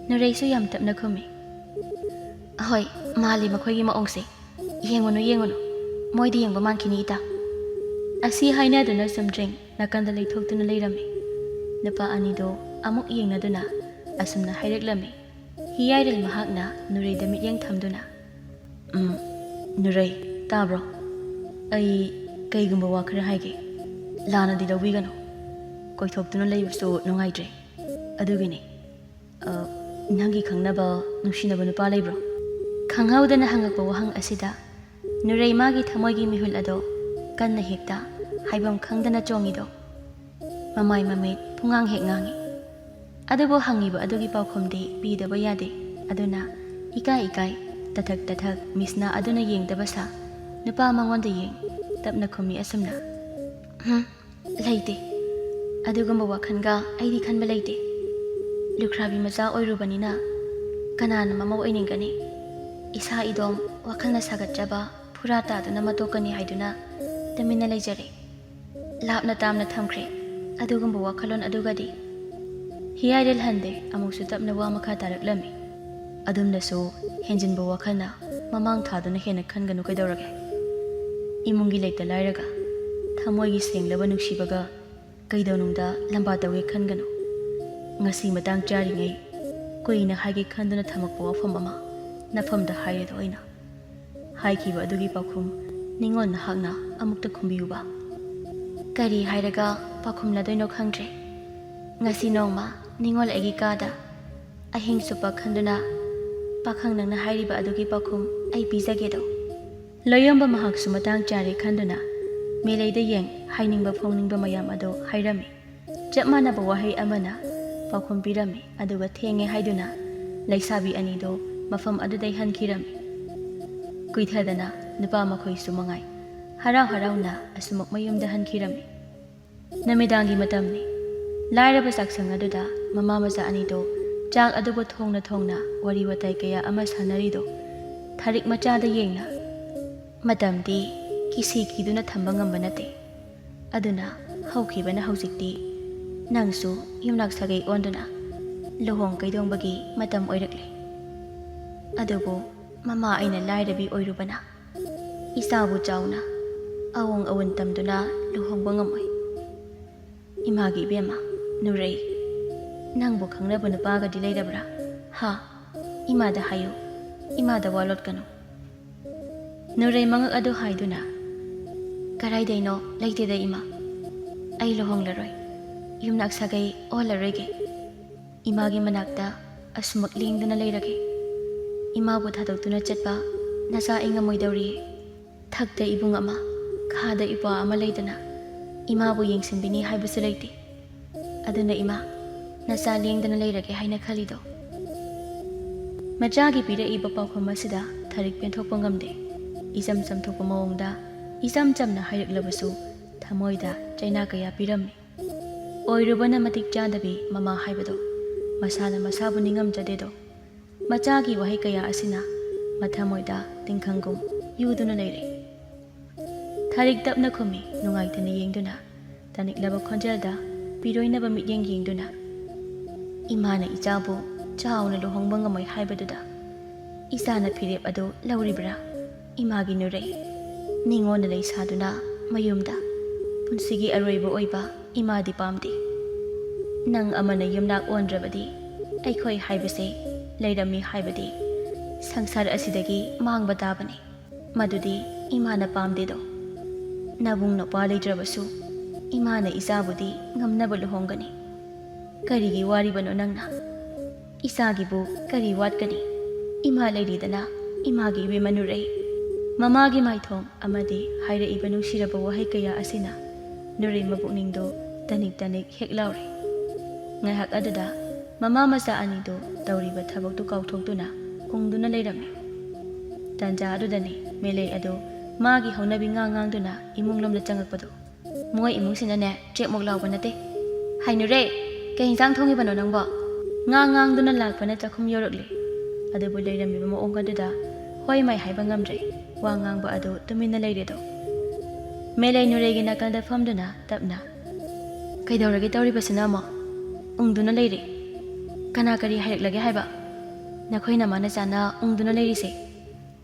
ꯅꯨꯔꯩꯁꯨ ꯌꯥꯝ ꯇꯞꯅ ꯈꯨꯝꯃꯤ, "ꯑꯍꯣꯏ, ꯃꯥꯜꯂꯤ ꯃꯈꯣꯏꯒꯤ ꯃꯑꯣꯡꯁꯦ꯫ ꯌꯦꯡꯉꯨꯅꯨ, ꯌꯦꯡꯉꯨꯅꯨ, ꯃꯣꯏꯗꯤ ꯌꯦꯡꯕ ꯃꯥꯟꯈꯤꯅꯤ ꯏꯇꯥ꯫" ꯑꯁꯤ ꯍꯥꯏꯅꯗꯨꯅ ꯆꯨꯝꯗ꯭ꯔꯤꯡ ꯅꯥꯀꯟꯗ ꯂꯩꯊꯣꯛꯇꯨꯅ ꯂꯩꯔꯝꯃꯤ꯫ ꯅꯨꯄꯥ ꯑꯅꯤꯗꯣ ꯑꯃꯨꯛ ꯌꯦꯡꯅꯗꯨꯅ ꯑꯁꯨꯝꯅ ꯍꯥꯏꯔꯛꯂꯝꯃꯤ꯫ ꯍꯤꯌꯥꯏꯔꯦꯜ ꯃꯍꯥꯛꯅ ꯅꯨꯔꯩꯗ ꯃꯤꯠꯌꯦꯡ ꯊꯝꯗꯨꯅ, "ꯎꯝ, ꯅꯨꯔꯩ, ꯇꯥꯕ꯭ꯔꯣ? ꯑꯩ ꯀꯩꯒꯨꯝꯕ ꯋꯥ ꯈꯔ ꯍꯥꯏꯒꯦ꯫ ꯂꯥꯟꯅꯗꯤ ꯂꯧꯕꯤꯒꯅꯨ꯫ ꯀꯣꯏꯊꯣꯛꯇꯨꯅ ꯂꯩꯕꯁꯨ ꯅꯨꯡꯉꯥꯏꯇ꯭ꯔꯦ꯫ ꯑꯗꯨꯒꯤꯅꯤ꯫ ꯑ, ꯅꯪꯒꯤ ꯈꯪꯅꯕ, ꯅꯨꯡꯁꯤꯅꯕ ꯅꯨꯄꯥ ꯂꯩꯕ꯭ꯔꯣ?" ꯈꯪꯍꯧꯗꯅ ꯍꯪꯉꯛꯄ ꯋꯥꯍꯪ ꯑꯁꯤꯗ ꯅꯨꯔꯩ ꯃꯥꯒꯤ ꯊꯃꯣꯏꯒꯤ ꯃꯤꯍꯨꯜ ꯑꯗꯣ ꯀꯟꯅ ꯍꯦꯛꯇ ꯍꯥꯏꯐꯝ ꯈꯪꯗꯅ ꯆꯣꯡꯉꯤꯗꯣ꯫ ꯃꯃꯥꯏ ꯃꯃꯤꯠ ꯄꯨꯡꯉꯥꯡ ꯍꯦꯛ ꯉꯥꯡꯉꯤ꯫ ꯑꯗꯨꯕꯨ ꯍꯪꯉꯤꯕ ꯑꯗꯨꯒꯤ ꯄꯥꯎꯈꯨꯝꯗꯤ ꯄꯤꯗꯕ ꯌꯥꯗꯦ꯫ ꯑꯗꯨꯅ ꯏꯀꯥꯏ ꯏꯀꯥꯏ, ꯇꯊꯛ ꯇꯊꯛ ꯃꯤꯠꯁꯅꯥ ꯑꯗꯨꯅ ꯌꯦꯡꯗꯕ ꯁꯥ ꯅꯨꯄꯥ ꯃꯉꯣꯟꯗ ꯌꯦꯡ ꯇꯞꯅ ꯈꯨꯝꯃꯤ ꯑꯁꯨꯝꯅ, "ꯎꯝ, ꯂꯩꯇꯦ꯫ ꯑꯗꯨꯒꯨꯝꯕ ꯋꯥꯈꯜꯒ ꯑꯩꯗꯤ ꯈꯟꯕ ꯂꯩꯇꯦ꯫ ꯂꯨꯈ꯭ꯔꯥꯕꯤ ꯃꯆꯥ ꯑꯣꯏꯔꯨꯕꯅꯤꯅ ꯀꯅꯥꯅ ꯃꯃꯧ ꯑꯣꯏꯅꯤꯡꯒꯅꯤ? ꯏꯁꯥ ꯏꯗꯣꯝ ꯋꯥꯈꯜꯅ ꯁꯥꯒꯠꯆꯕ ꯐꯨꯔꯥ ꯇꯥꯗꯨꯅ ꯃꯇꯣꯛꯀꯅꯤ ꯍꯥꯏꯗꯨꯅ ꯇꯨꯃꯤꯟꯅ ꯂꯩꯖꯔꯦ꯫" ꯂꯥꯞꯅ ꯇꯥꯝꯅ ꯊꯝꯈ꯭ꯔꯦ ꯑꯗꯨꯒꯨꯝꯕ ꯋꯥꯈꯜꯂꯣꯟ ꯑꯗꯨꯒꯗꯤ꯫ ꯍꯤꯌꯥꯏꯔꯦꯜ ꯍꯟꯗꯦ ꯑꯃꯨꯛꯁꯨ ꯇꯞꯅ ꯋꯥ ꯃꯈꯥ ꯇꯥꯔꯛꯂꯝꯃꯤ꯫ ꯑꯗꯨꯝꯅꯁꯨ ꯍꯦꯟꯖꯤꯟꯕ ꯋꯥꯈꯜꯅ ꯃꯃꯥꯡ ꯊꯥꯗꯨꯅ ꯍꯦꯟꯅ ꯈꯟꯒꯅꯨ ꯀꯩꯗꯧꯔꯒꯦ? ꯏꯃꯨꯡꯒꯤ ꯂꯩꯇ ꯂꯥꯏꯔꯒ ꯊꯃꯣꯏꯒꯤ ꯁꯦꯡꯂꯕ ꯅꯨꯡꯁꯤꯕꯒ ꯀꯩꯗꯧꯅꯨꯡꯗ ꯂꯝꯕꯥ ꯇꯧꯒꯦ ꯈꯟꯒꯅꯨ꯫ ꯉꯁꯤ ꯃꯇꯥꯡ ꯆꯥꯔꯤꯉꯩ ꯀꯨꯏꯅ ꯍꯥꯏꯒꯦ ꯈꯟꯗꯨꯅ ꯊꯝꯃꯛꯄ ꯋꯥꯐꯝ ꯑꯃ ꯅꯐꯝꯗ ꯍꯥꯏꯔꯦꯗꯣ ꯑꯩꯅ꯫ ꯍꯥꯏꯈꯤꯕ ꯑꯗꯨꯒꯤ ꯄꯥꯎꯈꯨꯝ ꯅꯤꯡꯉꯣꯜ ꯅꯍꯥꯛꯅ ꯑꯃꯨꯛꯇ ꯈꯨꯝꯕꯤꯌꯨꯕ꯫ ꯀꯔꯤ ꯍꯥꯏꯔꯒ ꯄꯥꯎꯈꯨꯝꯂꯗꯣꯏꯅꯣ ꯈꯪꯗ꯭ꯔꯦ꯫ ꯉꯁꯤ ꯅꯣꯡꯃ ꯅꯤꯡꯉꯣꯜ ꯑꯩꯒꯤ ꯀꯥꯗ ꯑꯍꯤꯡ ꯆꯨꯞꯄ ꯈꯟꯗꯨꯅ ꯄꯥꯈꯪ ꯅꯪꯅ ꯍꯥꯏꯔꯤꯕ ꯑꯗꯨꯒꯤ ꯄꯥꯎꯈꯨꯝ ꯑꯩ ꯄꯤꯖꯒꯦꯗꯣ꯫ ꯂꯣꯌꯣꯝꯕ ꯃꯍꯥꯛꯁꯨ ꯃꯇꯥꯡ ꯆꯥꯔꯦ ꯈꯟꯗꯨꯅ ꯃꯦꯂꯩꯗ ꯌꯦꯡ ꯍꯥꯏꯅꯤꯡꯕ ꯐꯣꯡꯅꯤꯡꯕ ꯃꯌꯥꯝ ꯑꯗꯨ ꯍꯥꯏꯔꯝꯃꯤ꯫ ꯆꯞ ꯃꯥꯟꯅꯕ ꯋꯥꯍꯩ ꯑꯃꯅ ꯄꯥꯎꯈꯨꯝ ꯄꯤꯔꯝꯃꯤ, ꯑꯗꯨꯒ ꯊꯦꯡꯉꯦ ꯍꯥꯏꯗꯨꯅ ꯂꯩꯁꯥꯕꯤ ꯑꯅꯤꯗꯣ ꯃꯐꯝ ꯑꯗꯨꯗꯩ ꯍꯟꯈꯤꯔꯝꯃꯤ꯫ ꯀꯨꯏꯊꯗꯅ ꯅꯨꯄꯥ ꯃꯈꯣꯏꯁꯨ ꯃꯉꯥꯏ ꯍꯔꯥꯎ ꯍꯔꯥꯎꯅ ꯑꯁꯨꯃꯛ ꯃꯌꯨꯝꯗ ꯍꯟꯈꯤꯔꯝꯃꯤ꯫ ꯅꯨꯃꯤꯗꯥꯡꯒꯤ ꯃꯇꯝꯅꯤ꯫ ꯂꯥꯏꯔꯕ ꯆꯥꯛꯁꯪ ꯑꯗꯨꯗ ꯃꯃꯥ ꯃꯆꯥ ꯑꯅꯤꯗꯣ ꯆꯥꯛ ꯑꯗꯨꯕꯨ ꯊꯣꯡꯅ ꯊꯣꯡꯅ ꯋꯥꯔꯤ ꯋꯥꯇꯥꯏ ꯀꯌꯥ ꯑꯃ ꯁꯥꯟꯅꯔꯤꯗꯣ ꯊꯔꯤꯛ ꯃꯆꯥꯗ ꯌꯦꯡꯅ꯫ ꯃꯇꯝꯗꯤ ꯀꯤꯁꯤ ꯀꯤꯗꯨꯅ ꯊꯝꯕ ꯉꯝꯕ ꯅꯠꯇꯦ꯫ ꯑꯗꯨꯅ ꯍꯧꯈꯤꯕꯅ ꯍꯧꯖꯤꯛꯇꯤ ꯅꯪꯁꯨ ꯌꯨꯝꯅꯥꯛ ꯁꯥꯒꯩ ꯑꯣꯟꯗꯨꯅ ꯂꯨꯍꯣꯡ ꯀꯩꯗꯣꯡꯕꯒꯤ ꯃꯇꯝ ꯑꯣꯏꯔꯛꯂꯦ꯫ ꯑꯗꯨꯕꯨ ꯃꯃꯥ ꯑꯩꯅ ꯂꯥꯏꯔꯕꯤ ꯑꯣꯏꯔꯨꯕꯅ ꯏꯆꯥꯕꯨ ꯆꯥꯎꯅ ꯑꯋꯣꯡ ꯑꯋꯨꯟ ꯇꯝꯗꯨꯅ ꯂꯨꯍꯣꯡꯕ ꯉꯝꯃꯣꯏ꯫ ꯏꯃꯥꯒꯤ ꯏꯕꯦꯝꯃ, ꯅꯨꯔꯩ, ꯅꯪꯕꯨ ꯈꯪꯅꯕ ꯅꯨꯄꯥꯒꯗꯤ ꯂꯩꯔꯕ꯭ꯔꯥ? ꯍꯥ? ꯏꯃꯥꯗ ꯍꯥꯏꯌꯨ, ꯏꯃꯥꯗ ꯋꯥ ꯂꯣꯠꯀꯅꯨ꯫ ꯅꯨꯔꯩ ꯃꯉꯛ ꯑꯗꯨ ꯍꯥꯏꯗꯨꯅ, "ꯀꯔꯥꯏꯗꯩꯅꯣ? ꯂꯩꯇꯦꯗ ꯏꯃꯥ꯫ ꯑꯩ ꯂꯨꯍꯣꯡꯂꯔꯣꯏ, ꯌꯨꯝꯅꯥꯛ ꯁꯥꯒꯩ ꯑꯣꯜꯂꯔꯣꯏꯒꯦ꯫ ꯏꯃꯥꯒꯤ ꯃꯅꯥꯛꯇ ꯑꯁꯨꯃꯛ ꯂꯦꯡꯗꯨꯅ ꯂꯩꯔꯒꯦ꯫ ꯏꯃꯥꯕꯨ ꯊꯥꯗꯣꯛꯇꯨꯅ ꯆꯠꯄ ꯅꯆꯥ ꯑꯩ ꯉꯝꯃꯣꯏꯗꯧꯔꯤꯌꯦ꯫ ꯊꯛꯇ ꯏꯕꯨꯡ ꯑꯃ, ꯈꯥꯗ ꯏꯄ꯭ꯋꯥ ꯑꯃ ꯂꯩꯗꯅ ꯏꯃꯥꯕꯨ ꯌꯦꯡꯁꯤꯟꯕꯤꯅꯤ ꯍꯥꯏꯕꯁꯨ ꯂꯩꯇꯦ꯫ ꯑꯗꯨꯅ ꯏꯃꯥ, ꯅꯆꯥ ꯂꯦꯡꯗꯅ ꯂꯩꯔꯒꯦ ꯍꯥꯏꯅ ꯈꯜꯂꯤꯗꯣ?" ꯃꯆꯥꯒꯤ ꯄꯤꯔꯛꯏꯕ ꯄꯥꯎꯈꯨꯝ ꯑꯁꯤꯗ ꯊꯔꯤꯛ ꯄꯦꯟꯊꯣꯛꯄ ꯉꯝꯗꯦ꯫ ꯏꯆꯝ ꯆꯝꯊꯣꯛꯄ ꯃꯑꯣꯡꯗ ꯏꯆꯝ ꯆꯝꯅ ꯍꯥꯏꯔꯛꯂꯕꯁꯨ ꯊꯃꯣꯏꯗ ꯆꯩꯅꯥ ꯀꯌꯥ ꯄꯤꯔꯝꯃꯤ꯫ ꯑꯣꯏꯔꯨꯕꯅ ꯃꯇꯤꯛ ꯆꯥꯗꯕꯤ ꯃꯃꯥ ꯍꯥꯏꯕꯗꯣ ꯃꯁꯥꯅ ꯃꯁꯥꯕꯨ ꯅꯤꯡꯉꯝꯖꯗꯦꯗꯣ꯫ ꯃꯆꯥꯒꯤ ꯋꯥꯍꯩ ꯀꯌꯥ ꯑꯁꯤꯅ ꯃꯊꯃꯣꯏꯗ ꯇꯤꯡꯈꯪꯒꯨꯝ ꯌꯨꯗꯨꯅ ꯂꯩꯔꯦ꯫ ꯊꯔꯤꯛ ꯇꯞꯅ ꯈꯨꯝꯃꯤ, ꯅꯨꯡꯉꯥꯏꯇꯅ ꯌꯦꯡꯗꯨꯅ, ꯇꯥꯅꯤꯡꯂꯕ ꯈꯣꯟꯖꯦꯜꯗ ꯄꯤꯔꯣꯏꯅꯕ ꯃꯤꯠꯌꯦꯡ ꯌꯦꯡꯗꯨꯅ꯫ "ꯏꯃꯥꯅ ꯏꯆꯥꯕꯨ ꯆꯥꯎꯅ ꯂꯨꯍꯣꯡꯕ ꯉꯝꯃꯣꯏ ꯍꯥꯏꯕꯗꯨꯗ ꯏꯆꯥꯅ ꯐꯤꯔꯦꯞ ꯑꯗꯨ ꯂꯧꯔꯤꯕ꯭ꯔꯥ? ꯏꯃꯥꯒꯤ ꯅꯨꯔꯩ, ꯅꯤꯉꯣꯟꯅ ꯂꯩ ꯁꯥꯗꯨꯅ ꯃꯌꯨꯝꯗ ꯄꯨꯟꯁꯤꯒꯤ ꯑꯔꯣꯏꯕ ꯑꯣꯏꯕ ꯏꯃꯥꯗꯤ ꯄꯥꯝꯗꯦ꯫ ꯅꯪ ꯑꯃꯅ ꯌꯨꯝꯅꯥꯛ ꯑꯣꯟꯗ꯭ꯔꯕꯗꯤ ꯑꯩꯈꯣꯏ ꯍꯥꯏꯕꯁꯦ ꯂꯩꯔꯝꯃꯤ ꯍꯥꯏꯕꯗꯤ ꯁꯪꯁꯥꯔ ꯑꯁꯤꯗꯒꯤ ꯃꯥꯡꯕ ꯇꯥꯕꯅꯤ꯫ ꯃꯗꯨꯗꯤ ꯏꯃꯥꯅ ꯄꯥꯝꯗꯦꯗꯣ꯫ ꯅꯕꯨꯡ ꯅꯧꯄꯥ ꯂꯩꯇ꯭ꯔꯕꯁꯨ ꯏꯃꯥꯅ ꯏꯆꯥꯕꯨꯗꯤ ꯉꯝꯅꯕ ꯂꯨꯍꯣꯡꯒꯅꯤ꯫ ꯀꯔꯤꯒꯤ ꯋꯥꯔꯤꯕꯅꯣ ꯅꯪꯅ? ꯏꯆꯥꯒꯤꯕꯨ ꯀꯔꯤ ꯋꯥꯠꯀꯅꯤ? ꯏꯃꯥ ꯂꯩꯔꯤꯗꯅ, ꯏꯃꯥꯒꯤ ꯏꯕꯦꯝꯃ ꯅꯨꯔꯩ꯫" ꯃꯃꯥꯒꯤ ꯃꯥꯏꯊꯣꯡ ꯑꯃꯗꯤ ꯍꯥꯏꯔꯛꯏꯕ ꯅꯨꯡꯁꯤꯔꯕ ꯋꯥꯍꯩ ꯀꯌꯥ ꯑꯁꯤꯅ ꯅꯨꯔꯩ ꯃꯄꯨꯛꯅꯤꯡꯗꯨ ꯇꯅꯤꯛ ꯇꯅꯤꯛ ꯍꯦꯛ ꯂꯥꯎꯔꯦ꯫ ꯉꯥꯏꯍꯥꯛ ꯑꯗꯨꯗ ꯃꯃꯥ ꯃꯆꯥ ꯑꯅꯤꯗꯨ ꯇꯧꯔꯤꯕ ꯊꯕꯛꯇꯨ ꯀꯥꯎꯊꯣꯛꯇꯨꯅ ꯎꯪꯗꯨꯅ ꯂꯩꯔꯝꯃꯤ꯫ ꯇꯥꯟꯖꯥ ꯑꯗꯨꯗꯅꯤ ꯃꯦꯂꯩ ꯑꯗꯨ ꯃꯥꯒꯤ ꯍꯧꯅꯕꯤ ꯉꯥꯡ ꯉꯥꯡꯗꯨꯅ ꯏꯃꯨꯡꯂꯣꯝꯗ ꯆꯪꯉꯛꯄꯗꯨ꯫ "ꯃꯣꯏ ꯏꯃꯨꯡꯁꯤꯅꯅꯦ ꯆꯦꯛꯃꯨꯛ ꯂꯥꯎꯕ ꯅꯠꯇꯦ꯫ ꯍꯥꯏꯅꯨꯔꯦ, ꯀꯩ ꯏꯟꯁꯥꯡ ꯊꯣꯡꯉꯤꯕꯅꯣ ꯅꯪꯕꯣ?" ꯉꯥꯡ ꯉꯥꯡꯗꯨꯅ ꯂꯥꯛꯄꯅ ꯆꯥꯛꯈꯨꯝ ꯌꯧꯔꯛꯂꯤ꯫ ꯑꯗꯨꯕꯨ ꯂꯩꯔꯝꯃꯤꯕ ꯃꯑꯣꯡ ꯑꯗꯨꯗ ꯍꯣꯏ ꯃꯥꯏ ꯍꯥꯏꯕ ꯉꯝꯗ꯭ꯔꯦ꯫ ꯋꯥ ꯉꯥꯡꯕ ꯑꯗꯨ ꯇꯨꯃꯤꯟꯅ ꯂꯩꯔꯦꯗꯣ꯫ ꯃꯦꯂꯩ ꯅꯨꯔꯩꯒꯤ ꯅꯥꯀꯜꯗ ꯐꯝꯗꯨꯅ ꯇꯞꯅ, "ꯀꯩꯗꯧꯔꯒꯦ ꯇꯧꯔꯤꯕꯁꯤꯅ ꯑꯃꯨꯛ? ꯎꯪꯗꯨꯅ ꯂꯩꯔꯦ꯫ ꯀꯅꯥ ꯀꯔꯤ ꯍꯥꯏꯔꯛꯂꯒꯦ ꯍꯥꯏꯕ? ꯅꯈꯣꯏ ꯅꯃꯥ ꯅꯆꯥꯅ ꯎꯪꯗꯨꯅ ꯂꯩꯔꯤꯁꯦ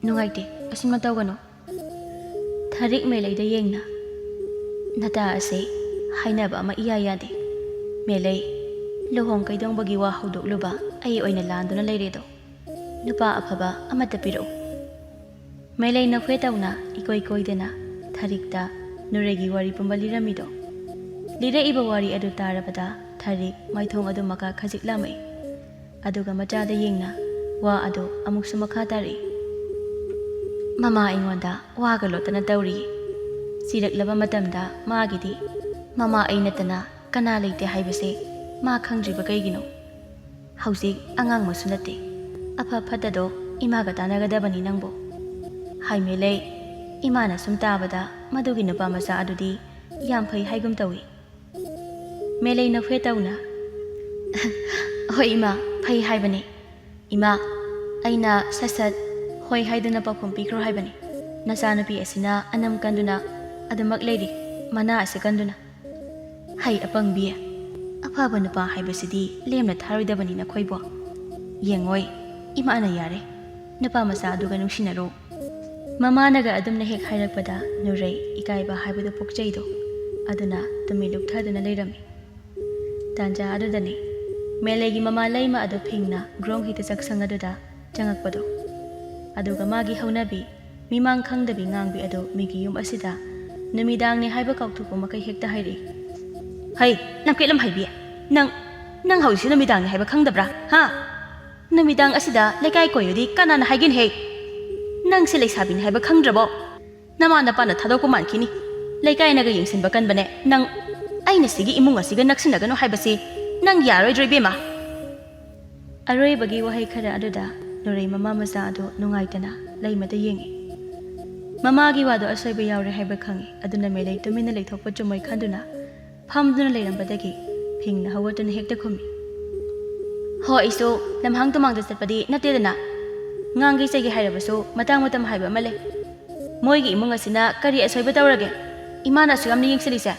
ꯅꯨꯡꯉꯥꯏꯇꯦ, ꯑꯁꯨꯝꯅ ꯇꯧꯒꯅꯨ꯫" ꯊꯔꯤꯛ ꯃꯦꯂꯩꯗ ꯌꯦꯡꯅ, "ꯅꯇꯥ ꯑꯁꯦ ꯍꯥꯏꯅꯕ ꯑꯃ ꯏꯌꯥ ꯌꯥꯗꯦ꯫ ꯃꯦꯂꯩ, ꯂꯨꯍꯣꯡ ꯀꯩꯗꯣꯡꯕꯒꯤ ꯋꯥ ꯍꯧꯗꯣꯛꯂꯨꯕ ꯑꯩ ꯑꯣꯏꯅ ꯂꯥꯟꯗꯨꯅ ꯂꯩꯔꯦꯗꯣ꯫ ꯅꯨꯄꯥ ꯑꯐꯕ ꯑꯃꯠꯇ ꯄꯤꯔꯛꯎ꯫" ꯃꯦꯂꯩ ꯅꯐꯦ ꯇꯧꯅ ꯏꯀꯣꯏ ꯀꯣꯏꯗꯅ ꯊꯔꯤꯛꯇ ꯅꯨꯔꯩꯒꯤ ꯋꯥꯔꯤ ꯄꯨꯝꯕ ꯂꯤꯔꯝꯃꯤꯗꯣ꯫ ꯂꯤꯔꯛꯏꯕ ꯋꯥꯔꯤ ꯑꯗꯨ ꯇꯥꯔꯕꯗ ꯊꯔꯤꯛ ꯃꯥꯏꯊꯣꯡ ꯑꯗꯨ ꯃꯀꯥ ꯈꯖꯤꯛ ꯂꯥꯝꯃꯛꯏ꯫ ꯑꯗꯨꯒ ꯃꯆꯥꯗ ꯌꯦꯡꯅ ꯋꯥ ꯑꯗꯨ ꯑꯃꯨꯛꯁꯨ ꯃꯈꯥ ꯇꯥꯔꯛꯏ꯫ "ꯃꯃꯥ ꯑꯩꯉꯣꯟꯗ ꯋꯥꯒ ꯂꯣꯠꯇꯅ ꯇꯧꯔꯤ꯫ ꯆꯤꯔꯛꯂꯕ ꯃꯇꯝꯗ ꯃꯥꯒꯤꯗꯤ ꯃꯃꯥ ꯑꯩ ꯅꯠꯇꯅ ꯀꯅꯥ ꯂꯩꯇꯦ ꯍꯥꯏꯕꯁꯦ ꯃꯥ ꯈꯪꯗ꯭ꯔꯤꯕ ꯀꯩꯒꯤꯅꯣ? ꯍꯧꯖꯤꯛ ꯑꯉꯥꯡꯃꯛꯁꯨ ꯅꯠꯇꯦ꯫ ꯑꯐ ꯐꯠꯇꯗꯣ ꯏꯃꯥꯒ ꯇꯥꯟꯅꯒꯗꯕꯅꯤ ꯅꯪꯕꯨ꯫" ꯍꯥꯏ ꯃꯦꯂꯩ, ꯏꯃꯥꯅ ꯁꯨꯝ ꯇꯥꯕꯗ ꯃꯗꯨꯒꯤ ꯅꯨꯄꯥ ꯃꯆꯥ ꯑꯗꯨꯗꯤ ꯌꯥꯝ ꯐꯩ ꯍꯥꯏꯒꯨꯝ ꯇꯧꯏ꯫ ꯃꯦꯂꯩ ꯅꯐꯦ ꯇꯧꯅ, "ꯍꯣꯏ ꯏꯃꯥ, ꯐꯩ ꯍꯥꯏꯕꯅꯤ꯫ ꯏꯃꯥ, ꯑꯩꯅ ꯁꯠ ꯁꯠ ꯍꯣꯏ ꯍꯥꯏꯗꯨꯅ ꯄꯥꯎꯈꯨꯝ ꯄꯤꯈ꯭ꯔꯣ ꯍꯥꯏꯕꯅꯤ꯫ ꯅꯆꯥꯅꯨꯄꯤ ꯑꯁꯤꯅ ꯑꯅꯝ ꯀꯟꯗꯨꯅ ꯑꯗꯨꯃꯛ ꯂꯩꯔꯤ, ꯃꯅꯥ ꯑꯁꯤ ꯀꯟꯗꯨꯅ꯫" "ꯍꯩ ꯑꯄꯪꯕꯤ, ꯑꯐꯕ ꯅꯨꯄꯥ ꯍꯥꯏꯕꯁꯤꯗꯤ ꯂꯦꯝꯅ ꯊꯥꯔꯣꯏꯗꯕꯅꯤ ꯅꯈꯣꯏꯕꯨ꯫ ꯌꯦꯡꯉꯣꯏ, ꯏꯃꯥꯅ ꯌꯥꯔꯦ, ꯅꯨꯄꯥ ꯃꯆꯥ ꯑꯗꯨꯒ ꯅꯨꯡꯁꯤꯅꯔꯣ꯫" ꯃꯃꯥꯅꯒ ꯑꯗꯨꯝꯅ ꯍꯦꯛ ꯍꯥꯏꯔꯛꯄꯗ ꯅꯨꯔꯩ ꯏꯀꯥꯏꯕ ꯍꯥꯏꯕꯗꯨ ꯄꯣꯛꯆꯩꯗꯣ, ꯑꯗꯨꯅ ꯇꯨꯃꯤꯟ ꯂꯨꯞꯊꯗꯨꯅ ꯂꯩꯔꯝꯃꯤ꯫ ꯇꯥꯟꯖꯥ ꯑꯗꯨꯗꯅꯤ ꯃꯦꯂꯩꯒꯤ ꯃꯃꯥ ꯂꯩꯃ ꯑꯗꯨ ꯐꯤꯡꯅ ꯒ꯭ꯔꯣꯡ ꯍꯦꯛꯇ ꯆꯥꯛꯁꯪ ꯑꯗꯨꯗ ꯆꯪꯉꯛꯄꯗꯣ꯫ ꯑꯗꯨꯒ ꯃꯥꯒꯤ ꯍꯧꯅꯕꯤ, ꯃꯤꯃꯥꯡ ꯈꯪꯗꯕꯤ ꯉꯥꯡꯕꯤ ꯑꯗꯨ ꯃꯤꯒꯤ ꯌꯨꯝ ꯑꯁꯤꯗ ꯅꯨꯃꯤꯗꯥꯡꯅꯤ ꯍꯥꯏꯕ ꯀꯥꯎꯊꯣꯛꯄ ꯃꯈꯩ ꯍꯦꯛꯇ ꯍꯥꯏꯔꯛꯏ꯫ "ꯍꯩ, ꯅꯝꯀꯦꯠꯂꯝ ꯍꯩꯕꯤ, ꯅꯪ, ꯅꯪ ꯍꯧꯖꯤꯛꯁꯤ ꯅꯨꯃꯤꯗꯥꯡꯅꯤ ꯍꯥꯏꯕ ꯈꯪꯗꯕ꯭ꯔꯥ? ꯍꯥ? ꯅꯨꯃꯤꯗꯥꯡ ꯑꯁꯤꯗ ꯂꯩꯀꯥꯏ ꯀꯣꯏꯌꯨꯗꯤ ꯀꯅꯥꯅ ꯍꯥꯏꯒꯦꯅꯦꯍꯦ? ꯅꯪꯁꯦ ꯂꯩꯁꯥꯕꯤꯅꯤ ꯍꯥꯏꯕ ꯈꯪꯗ꯭ꯔꯕꯣ? ꯅꯃꯥ ꯅꯄꯥꯅ ꯊꯥꯗꯣꯛꯄ ꯃꯥꯟꯈꯤꯅꯤ꯫ ꯂꯩꯀꯥꯏꯅꯒ ꯌꯦꯡꯁꯤꯟꯕ ꯀꯟꯕꯅꯦ ꯅꯪ꯫ ꯑꯩꯅ ꯁꯤꯒꯤ ꯏꯃꯨꯡ ꯑꯁꯤꯒ ꯅꯛꯁꯤꯟꯅꯒꯅꯨ ꯍꯥꯏꯕꯁꯤ ꯅꯪ ꯌꯥꯔꯣꯏꯗ꯭ꯔꯣ ꯏꯕꯦꯝꯃ?" ꯑꯔꯣꯏꯕꯒꯤ ꯋꯥꯍꯩ ꯈꯔ ꯑꯗꯨꯗ ꯅꯨꯔꯩ ꯃꯃꯥ ꯃꯆꯥ ꯑꯗꯨ ꯅꯨꯡꯉꯥꯏꯇꯅ ꯂꯩꯃꯗ ꯌꯦꯡꯉꯤ꯫ ꯃꯃꯥꯒꯤ ꯋꯥꯗꯣ ꯑꯁꯣꯏꯕ ꯌꯥꯎꯔꯦ ꯍꯥꯏꯕ ꯈꯪꯉꯤ, ꯑꯗꯨꯅ ꯃꯦꯂꯩ ꯇꯨꯃꯤꯟꯅ ꯂꯩꯊꯣꯛꯄ ꯆꯨꯝꯃꯣꯏ ꯈꯟꯗꯨꯅ ꯐꯝꯗꯨꯅ ꯂꯩꯔꯝꯕꯗꯒꯤ ꯐꯤꯡꯅ ꯍꯧꯒꯠꯇꯨꯅ ꯍꯦꯛꯇ ꯈꯨꯝꯃꯤ꯫ "ꯍꯣ, ꯑꯩꯁꯨ ꯂꯝꯍꯥꯡ ꯇꯨꯃꯥꯡꯗ ꯆꯠꯄꯗꯤ ꯅꯠꯇꯦꯗꯅ꯫ ꯉꯥꯡꯒꯦ ꯆꯩꯒꯦ ꯍꯥꯏꯔꯕꯁꯨ ꯃꯇꯥꯡ ꯃꯇꯝ ꯍꯥꯏꯕ ꯑꯃ ꯂꯩ꯫ ꯃꯣꯏꯒꯤ ꯏꯃꯨꯡ ꯑꯁꯤꯅ ꯀꯔꯤ ꯑꯁꯣꯏꯕ ꯇꯧꯔꯒꯦ? ꯏꯃꯥꯅ ꯑꯁꯨꯛ ꯌꯥꯝꯅ ꯌꯦꯡꯁꯤꯜꯂꯤꯁꯦ?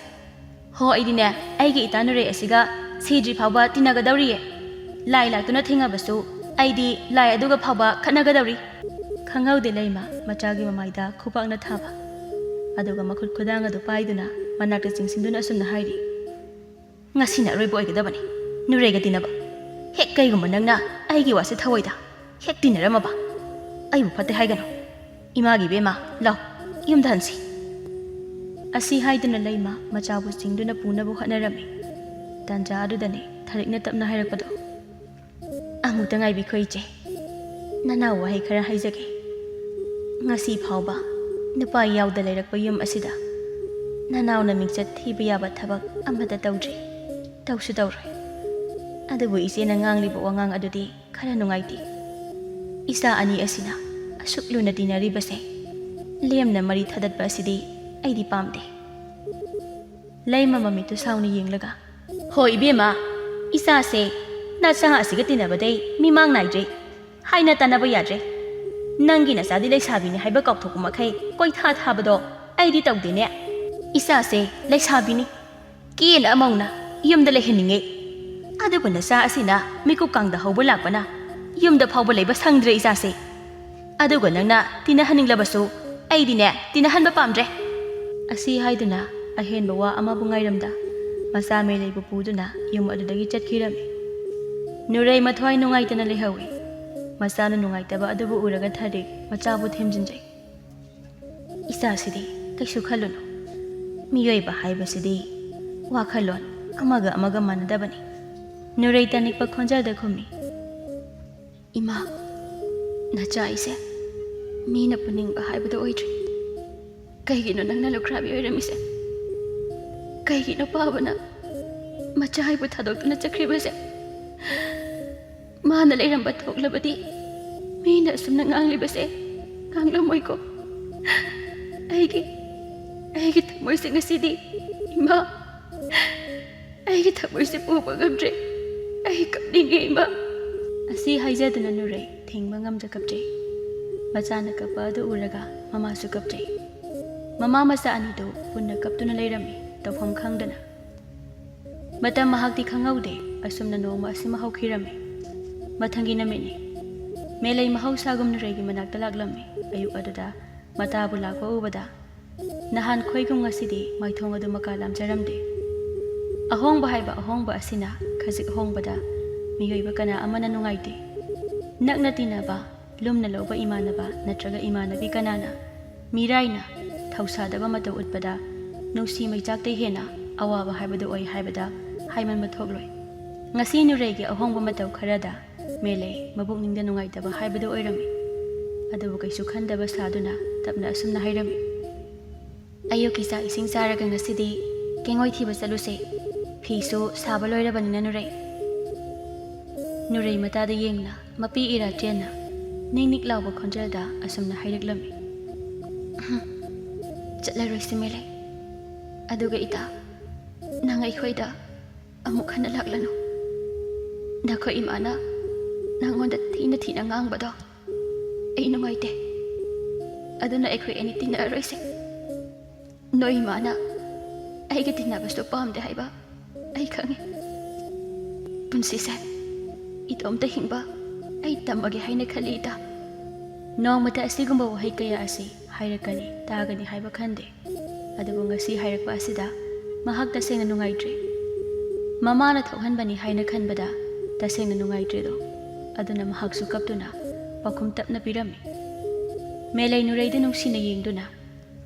ꯍꯣ, ꯑꯩꯗꯤꯅꯦ, ꯑꯩꯒꯤ ꯏꯇꯥ ꯅꯨꯔꯩ ꯑꯁꯤꯒ ꯁꯤꯗ꯭ꯔꯤ ꯐꯥꯎꯕ ꯇꯤꯟꯅꯒꯗꯧꯔꯤꯌꯦ꯫ ꯂꯥꯏ ꯂꯥꯛꯇꯨꯅ ꯊꯦꯡꯉꯕꯁꯨ ꯑꯩꯗꯤ ꯂꯥꯏ ꯑꯗꯨꯒ ꯐꯥꯎꯕ ꯈꯠꯅꯒꯗꯧꯔꯤ꯫" ꯈꯪꯍꯧꯗꯦ ꯂꯩꯃ ꯃꯆꯥꯒꯤ ꯃꯃꯥꯏꯗ ꯈꯨꯄꯥꯛꯅ ꯊꯥꯕ꯫ ꯑꯗꯨꯒ ꯃꯈꯨꯠ ꯈꯨꯗꯥꯡ ꯑꯗꯨ ꯄꯥꯏꯗꯨꯅ ꯃꯅꯥꯛꯇ ꯆꯤꯡꯁꯤꯟꯗꯨꯅ ꯑꯁꯨꯝꯅ ꯍꯥꯏꯔꯤ꯫ "ꯉꯁꯤꯅ ꯑꯔꯣꯏꯕ ꯑꯣꯏꯒꯗꯕꯅꯤ ꯅꯨꯔꯩꯒ ꯇꯤꯟꯅꯕ꯫ ꯍꯦꯛ ꯀꯩꯒꯨꯝꯕ ꯅꯪꯅ ꯑꯩꯒꯤ ꯋꯥꯁꯦ ꯊꯧꯑꯣꯏꯗ ꯍꯦꯛ ꯇꯤꯟꯅꯔꯝꯃꯕ, ꯑꯩꯕꯨ ꯐꯠꯇꯦ ꯍꯥꯏꯒꯅꯨ꯫ ꯏꯃꯥꯒꯤ ꯏꯕꯦꯝꯃ, ꯂꯥꯎ, ꯌꯨꯝꯗ ꯍꯟꯁꯤ꯫" ꯑꯁꯤ ꯍꯥꯏꯗꯨꯅ ꯂꯩꯃ ꯃꯆꯥꯕꯨ ꯆꯤꯡꯗꯨꯅ ꯄꯨꯅꯕ ꯍꯣꯠꯅꯔꯝꯃꯤ꯫ ꯇꯥꯟꯖꯥ ꯑꯗꯨꯗꯅꯤ ꯊꯔꯤꯛꯅ ꯇꯞꯅ ꯍꯥꯏꯔꯛꯄꯗꯣ꯫ "ꯑꯃꯨꯛꯇ ꯉꯥꯏꯕꯤꯈꯣ ꯏꯆꯦ꯫ ꯅꯅꯥꯎ ꯋꯥꯍꯩ ꯈꯔ ꯍꯥꯏꯖꯒꯦ꯫ ꯉꯁꯤ ꯐꯥꯎꯕ ꯅꯨꯄꯥ ꯌꯥꯎꯗ ꯂꯩꯔꯛꯄ ꯌꯨꯝ ꯑꯁꯤꯗ ꯅꯅꯥꯎꯅ ꯃꯤꯡꯆꯠ ꯊꯤꯕ ꯌꯥꯕ ꯊꯕꯛ ꯑꯃꯠꯇ ꯇꯧꯗ꯭ꯔꯤ, ꯇꯧꯁꯨ ꯇꯧꯔꯣꯏ꯫ ꯑꯗꯨꯕꯨ ꯏꯆꯦꯅ ꯉꯥꯡꯂꯤꯕ ꯋꯥꯉꯥꯡ ꯑꯗꯨꯗꯤ ꯈꯔ ꯅꯨꯡꯉꯥꯏꯇꯦ꯫ ꯏꯆꯥ ꯑꯅꯤ ꯑꯁꯤꯅ ꯑꯁꯨꯛ ꯂꯨꯅ ꯇꯤꯟꯅꯔꯤꯕꯁꯦ ꯂꯦꯝꯅ ꯃꯔꯤ ꯊꯗꯠꯄ ꯑꯁꯤꯗꯤ ꯑꯩꯗꯤ ꯄꯥꯝꯗꯦ꯫" ꯂꯩꯃ ꯃꯃꯤꯠꯇꯨ ꯁꯥꯎꯅ ꯌꯦꯡꯂꯒ, "ꯍꯣ ꯏꯕꯦꯝꯃ, ꯏꯆꯥꯁꯦ ꯅꯆꯥ ꯑꯁꯤꯒ ꯇꯤꯟꯅꯕꯗꯩ ꯃꯤꯃꯥꯡ ꯅꯥꯏꯗ꯭ꯔꯦ꯫ ꯍꯥꯏꯅ ꯇꯥꯟꯅꯕ ꯌꯥꯗ꯭ꯔꯦ꯫ ꯅꯪꯒꯤ ꯅꯆꯥꯗꯤ ꯂꯩꯁꯥꯕꯤꯅꯤ ꯍꯥꯏꯕ ꯀꯥꯎꯊꯣꯛꯄ ꯃꯈꯩ ꯀꯣꯏꯊꯥ ꯊꯥꯕꯗꯣ ꯑꯩꯗꯤ ꯇꯧꯗꯦꯅꯦ꯫ ꯏꯆꯥꯁꯦ ꯂꯩꯁꯥꯕꯤꯅꯤ, ꯀꯦꯅ ꯃꯧꯅ ꯌꯨꯝꯗ ꯂꯩꯍꯟꯅꯤꯡꯉꯦ꯫ ꯑꯗꯨꯕꯨ ꯅꯆꯥ ꯑꯁꯤꯅ ꯃꯤꯀꯨꯞ ꯀꯥꯡꯗ ꯍꯧꯕ ꯂꯥꯛꯄꯅ ꯌꯨꯝꯗ ꯐꯥꯎꯕ ꯂꯩꯕ ꯁꯪꯗ꯭ꯔꯦ ꯏꯆꯥꯁꯦ꯫ ꯑꯗꯨꯒ ꯅꯪꯅ ꯇꯤꯟꯅꯍꯟꯅꯤꯡꯂꯕꯁꯨ ꯑꯩꯗꯤꯅꯦ ꯇꯤꯟꯅꯍꯟꯕ ꯄꯥꯝꯗ꯭ꯔꯦ꯫" ꯑꯁꯤ ꯍꯥꯏꯗꯨꯅ ꯑꯍꯦꯟꯕ ꯋꯥ ꯑꯃꯕꯨ ꯉꯥꯏꯔꯝꯗ ꯃꯆꯥ ꯃꯦꯂꯩꯕꯨ ꯄꯨꯗꯨꯅ ꯌꯨꯝ ꯑꯗꯨꯗꯒꯤ ꯆꯠꯈꯤꯔꯝꯃꯤ꯫ ꯅꯨꯔꯩ ꯃꯊ꯭ꯋꯥꯏ ꯅꯨꯡꯉꯥꯏꯇꯅ ꯂꯩꯍꯧꯏ꯫ ꯃꯆꯥꯅ ꯅꯨꯡꯉꯥꯏꯇꯕ ꯑꯗꯨꯕꯨ ꯎꯔꯒ ꯊꯔꯤꯛ ꯃꯆꯥꯕꯨ ꯊꯦꯝꯖꯤꯟꯖꯩ꯫ "ꯏꯆꯥꯁꯤꯗꯤ ꯀꯩꯁꯨ ꯈꯜꯂꯨꯅꯨ꯫ ꯃꯤꯑꯣꯏꯕ ꯍꯥꯏꯕꯁꯤꯗꯤ ꯋꯥꯈꯜꯂꯣꯟ ꯑꯃꯒ ꯑꯃꯒ ꯃꯥꯟꯅꯗꯕꯅꯤ꯫" ꯅꯨꯔꯩ ꯇꯥꯅꯤꯛꯄ ꯈꯣꯟꯖꯦꯜꯗ ꯈꯨꯝꯃꯤ꯫ "ꯏꯃꯥ, ꯅꯆꯥ ꯑꯩꯁꯦ ꯃꯤꯅ ꯄꯨꯅꯤꯡꯕ ꯍꯥꯏꯕꯗꯨ ꯑꯣꯏꯗ꯭ꯔꯦ꯫ ꯀꯩꯒꯤꯅꯣ ꯅꯪꯅ ꯂꯨꯈ꯭ꯔꯥꯕꯤ ꯑꯣꯏꯔꯝꯃꯤꯁꯦ? ꯀꯩꯒꯤꯅꯣ ꯄꯥꯕꯅ ꯃꯆꯥ ꯑꯩꯕꯨ ꯊꯥꯗꯣꯛꯇꯨꯅ ꯆꯠꯈ꯭ꯔꯤꯕꯁꯦ?" ꯃꯥꯅ ꯂꯩꯔꯝꯕ ꯊꯣꯛꯂꯕꯗꯤ ꯃꯤꯅ ꯑꯁꯨꯝꯅ ꯉꯥꯡꯂꯤꯕꯁꯦ ꯉꯥꯡꯂꯝꯃꯣꯏꯀꯣ꯫ ꯑꯩꯒꯤ ꯑꯩꯒꯤ ꯊꯃꯣꯏꯁꯦ ꯉꯁꯤꯗꯤ, ꯏꯃꯥ, ꯑꯩꯒꯤ ꯊꯃꯣꯏꯁꯦ ꯄꯨꯕ ꯉꯝꯗ꯭ꯔꯦ꯫ ꯑꯩ ꯀꯞꯅꯤꯡꯉꯦ, ꯏꯃꯥ꯫ ꯑꯁꯤ ꯍꯥꯏꯖꯗꯨꯅ ꯅꯨꯔꯩ ꯊꯤꯡꯕ ꯉꯝꯗ ꯀꯞꯆꯩ꯫ ꯃꯆꯥꯅ ꯀꯞꯄ ꯑꯗꯨ ꯎꯔꯒ ꯃꯃꯥꯁꯨ ꯀꯞꯆꯩ꯫ ꯃꯃꯥ ꯃꯆꯥ ꯑꯅꯤꯗꯨ ꯄꯨꯟꯅ ꯀꯞꯇꯨꯅ ꯂꯩꯔꯝꯃꯤ, ꯇꯧꯐꯝ ꯈꯪꯗꯅ꯫ ꯃꯇꯝ ꯃꯍꯥꯛꯇꯤ ꯈꯪꯍꯧꯗꯦ꯫ ꯑꯁꯨꯝꯅ ꯅꯣꯡꯃ ꯑꯁꯤꯃ ꯍꯧꯈꯤꯔꯝꯃꯤ꯫ ꯃꯊꯪꯒꯤ ꯅꯨꯃꯤꯠꯅꯤ꯫ ꯃꯦꯂꯩ ꯃꯍꯧꯁꯥꯒꯨꯝ ꯅꯨꯔꯩꯒꯤ ꯃꯅꯥꯛꯇ ꯂꯥꯛꯂꯝꯃꯤ꯫ ꯑꯌꯨꯛ ꯑꯗꯨꯗ ꯃꯇꯥꯕꯨ ꯂꯥꯛꯄ ꯎꯕꯗ ꯅꯍꯥꯟ ꯈꯣꯏꯒꯨꯝ ꯉꯁꯤꯗꯤ ꯃꯥꯏꯊꯣꯡ ꯑꯗꯨ ꯃꯀꯥ ꯂꯥꯝꯖꯔꯝꯗꯦ꯫ ꯑꯍꯣꯡꯕ ꯍꯥꯏꯕ ꯑꯍꯣꯡꯕ ꯑꯁꯤꯅ ꯈꯖꯤꯛ ꯍꯣꯡꯕꯗ ꯃꯤꯑꯣꯏꯕ ꯀꯅꯥ ꯑꯃꯅ ꯅꯨꯡꯉꯥꯏꯇꯦ꯫ ꯅꯛꯅ ꯇꯤꯟꯅꯕ, ꯂꯨꯝꯅ ꯂꯧꯕ ꯏꯃꯥꯟꯅꯕ ꯅꯠꯇ꯭ꯔꯒ ꯏꯃꯥꯟꯅꯕꯤ ꯀꯅꯥꯅ ꯃꯤꯔꯥꯏꯅ ꯊꯧꯁꯥꯗꯕ ꯃꯇꯧ ꯎꯠꯄꯗ ꯅꯨꯡꯁꯤ ꯃꯩꯆꯥꯛꯇꯩ ꯍꯦꯟꯅ ꯑꯋꯥꯕ ꯍꯥꯏꯕꯗꯨ ꯑꯣꯏ ꯍꯥꯏꯕꯗ ꯍꯥꯏꯃꯟꯕ ꯊꯣꯛꯂꯣꯏ꯫ ꯉꯁꯤ ꯅꯨꯔꯩꯒꯤ ꯑꯍꯣꯡꯕ ꯃꯇꯧ ꯈꯔꯗ ꯃꯦꯂꯩ ꯃꯕꯨꯛꯅꯤꯡꯗ ꯅꯨꯡꯉꯥꯏꯇꯕ ꯍꯥꯏꯕꯗꯨ ꯑꯣꯏꯔꯝꯃꯤ꯫ ꯑꯗꯨꯕꯨ ꯀꯩꯁꯨ ꯈꯟꯗꯕ ꯁꯥꯗꯨꯅ ꯇꯞꯅ ꯑꯁꯨꯝꯅ ꯍꯥꯏꯔꯝꯃꯤ, "ꯑꯌꯨꯛꯀꯤ ꯆꯥꯛ ꯏꯁꯤꯡ ꯆꯥꯔꯒ ꯉꯁꯤꯗꯤ ꯀꯦꯡꯉꯣꯏ ꯊꯤꯕ ꯆꯠꯂꯨꯁꯦ꯫ ꯐꯤꯁꯨ ꯁꯥꯕ ꯂꯣꯏꯔꯕꯅꯤꯅ ꯅꯨꯔꯩ꯫" ꯅꯨꯔꯩ ꯃꯇꯥꯗ ꯌꯦꯡꯅ ꯃꯄꯤ ꯏꯔꯥ ꯆꯦꯟꯅ ꯅꯤꯛ ꯅꯤꯛ ꯂꯥꯎꯕ ꯈꯣꯟꯖꯦꯜꯗ ꯑꯁꯨꯝꯅ ꯍꯥꯏꯔꯛꯂꯝꯃꯤ, "ꯆꯠꯂꯔꯣꯏꯁꯤ ꯃꯦꯂꯩ꯫ ꯑꯗꯨꯒ ꯏꯇꯥ, ꯅꯪ ꯑꯩꯈꯣꯏꯗ ꯑꯃꯨꯛ ꯍꯟꯅ ꯂꯥꯛꯂꯅꯨ꯫ ꯅꯈꯣꯏ ꯏꯃꯥꯅ ꯅꯪꯉꯣꯟꯗ ꯊꯤꯅ ꯊꯤꯅ ꯉꯥꯡꯕꯗꯣ ꯑꯩ ꯅꯨꯡꯉꯥꯏꯇꯦ꯫ ꯑꯗꯨꯅ ꯑꯩꯈꯣꯏ ꯑꯅꯤ ꯇꯤꯟꯅꯔꯔꯣꯏꯁꯦ꯫ ꯅꯣꯏ ꯏꯃꯥꯅ ꯑꯩꯒ ꯇꯤꯟꯅꯕꯁꯨ ꯄꯥꯝꯗꯦ ꯍꯥꯏꯕ ꯑꯩ ꯈꯪꯉꯤ꯫ ꯄꯨꯟꯁꯤꯁꯦ ꯏꯇꯣꯝꯇ ꯍꯤꯡꯕ ꯑꯩ ꯇꯝꯃꯒꯦ ꯍꯥꯏꯅ ꯈꯜꯂꯤ ꯏꯇꯥ꯫ ꯅꯣꯡꯃꯇ ꯑꯁꯤꯒꯨꯝꯕ ꯋꯥꯍꯩ ꯀꯌꯥ ꯑꯁꯤ ꯍꯥꯏꯔꯛꯀꯅꯤ, ꯇꯥꯒꯅꯤ ꯍꯥꯏꯕ ꯈꯟꯗꯦ꯫ ꯑꯗꯨꯕꯨ ꯉꯁꯤ ꯍꯥꯏꯔꯛꯄ ꯑꯁꯤꯗ ꯃꯍꯥꯛ ꯇꯁꯦꯡꯅ ꯅꯨꯡꯉꯥꯏꯇ꯭ꯔꯤ꯫ ꯃꯃꯥꯅ ꯊꯣꯛꯍꯟꯕꯅꯤ ꯍꯥꯏꯅ ꯈꯟꯕꯗ ꯇꯁꯦꯡꯅ ꯅꯨꯡꯉꯥꯏꯇ꯭ꯔꯤꯗꯣ꯫ ꯑꯗꯨꯅ ꯃꯍꯥꯛꯁꯨ ꯀꯞꯇꯨꯅ ꯄꯥꯎꯈꯨꯝ ꯇꯞꯅ ꯄꯤꯔꯝꯃꯤ꯫ ꯃꯦꯂꯩ ꯅꯨꯔꯩꯗ ꯅꯨꯡꯁꯤꯅ ꯌꯦꯡꯗꯨꯅ,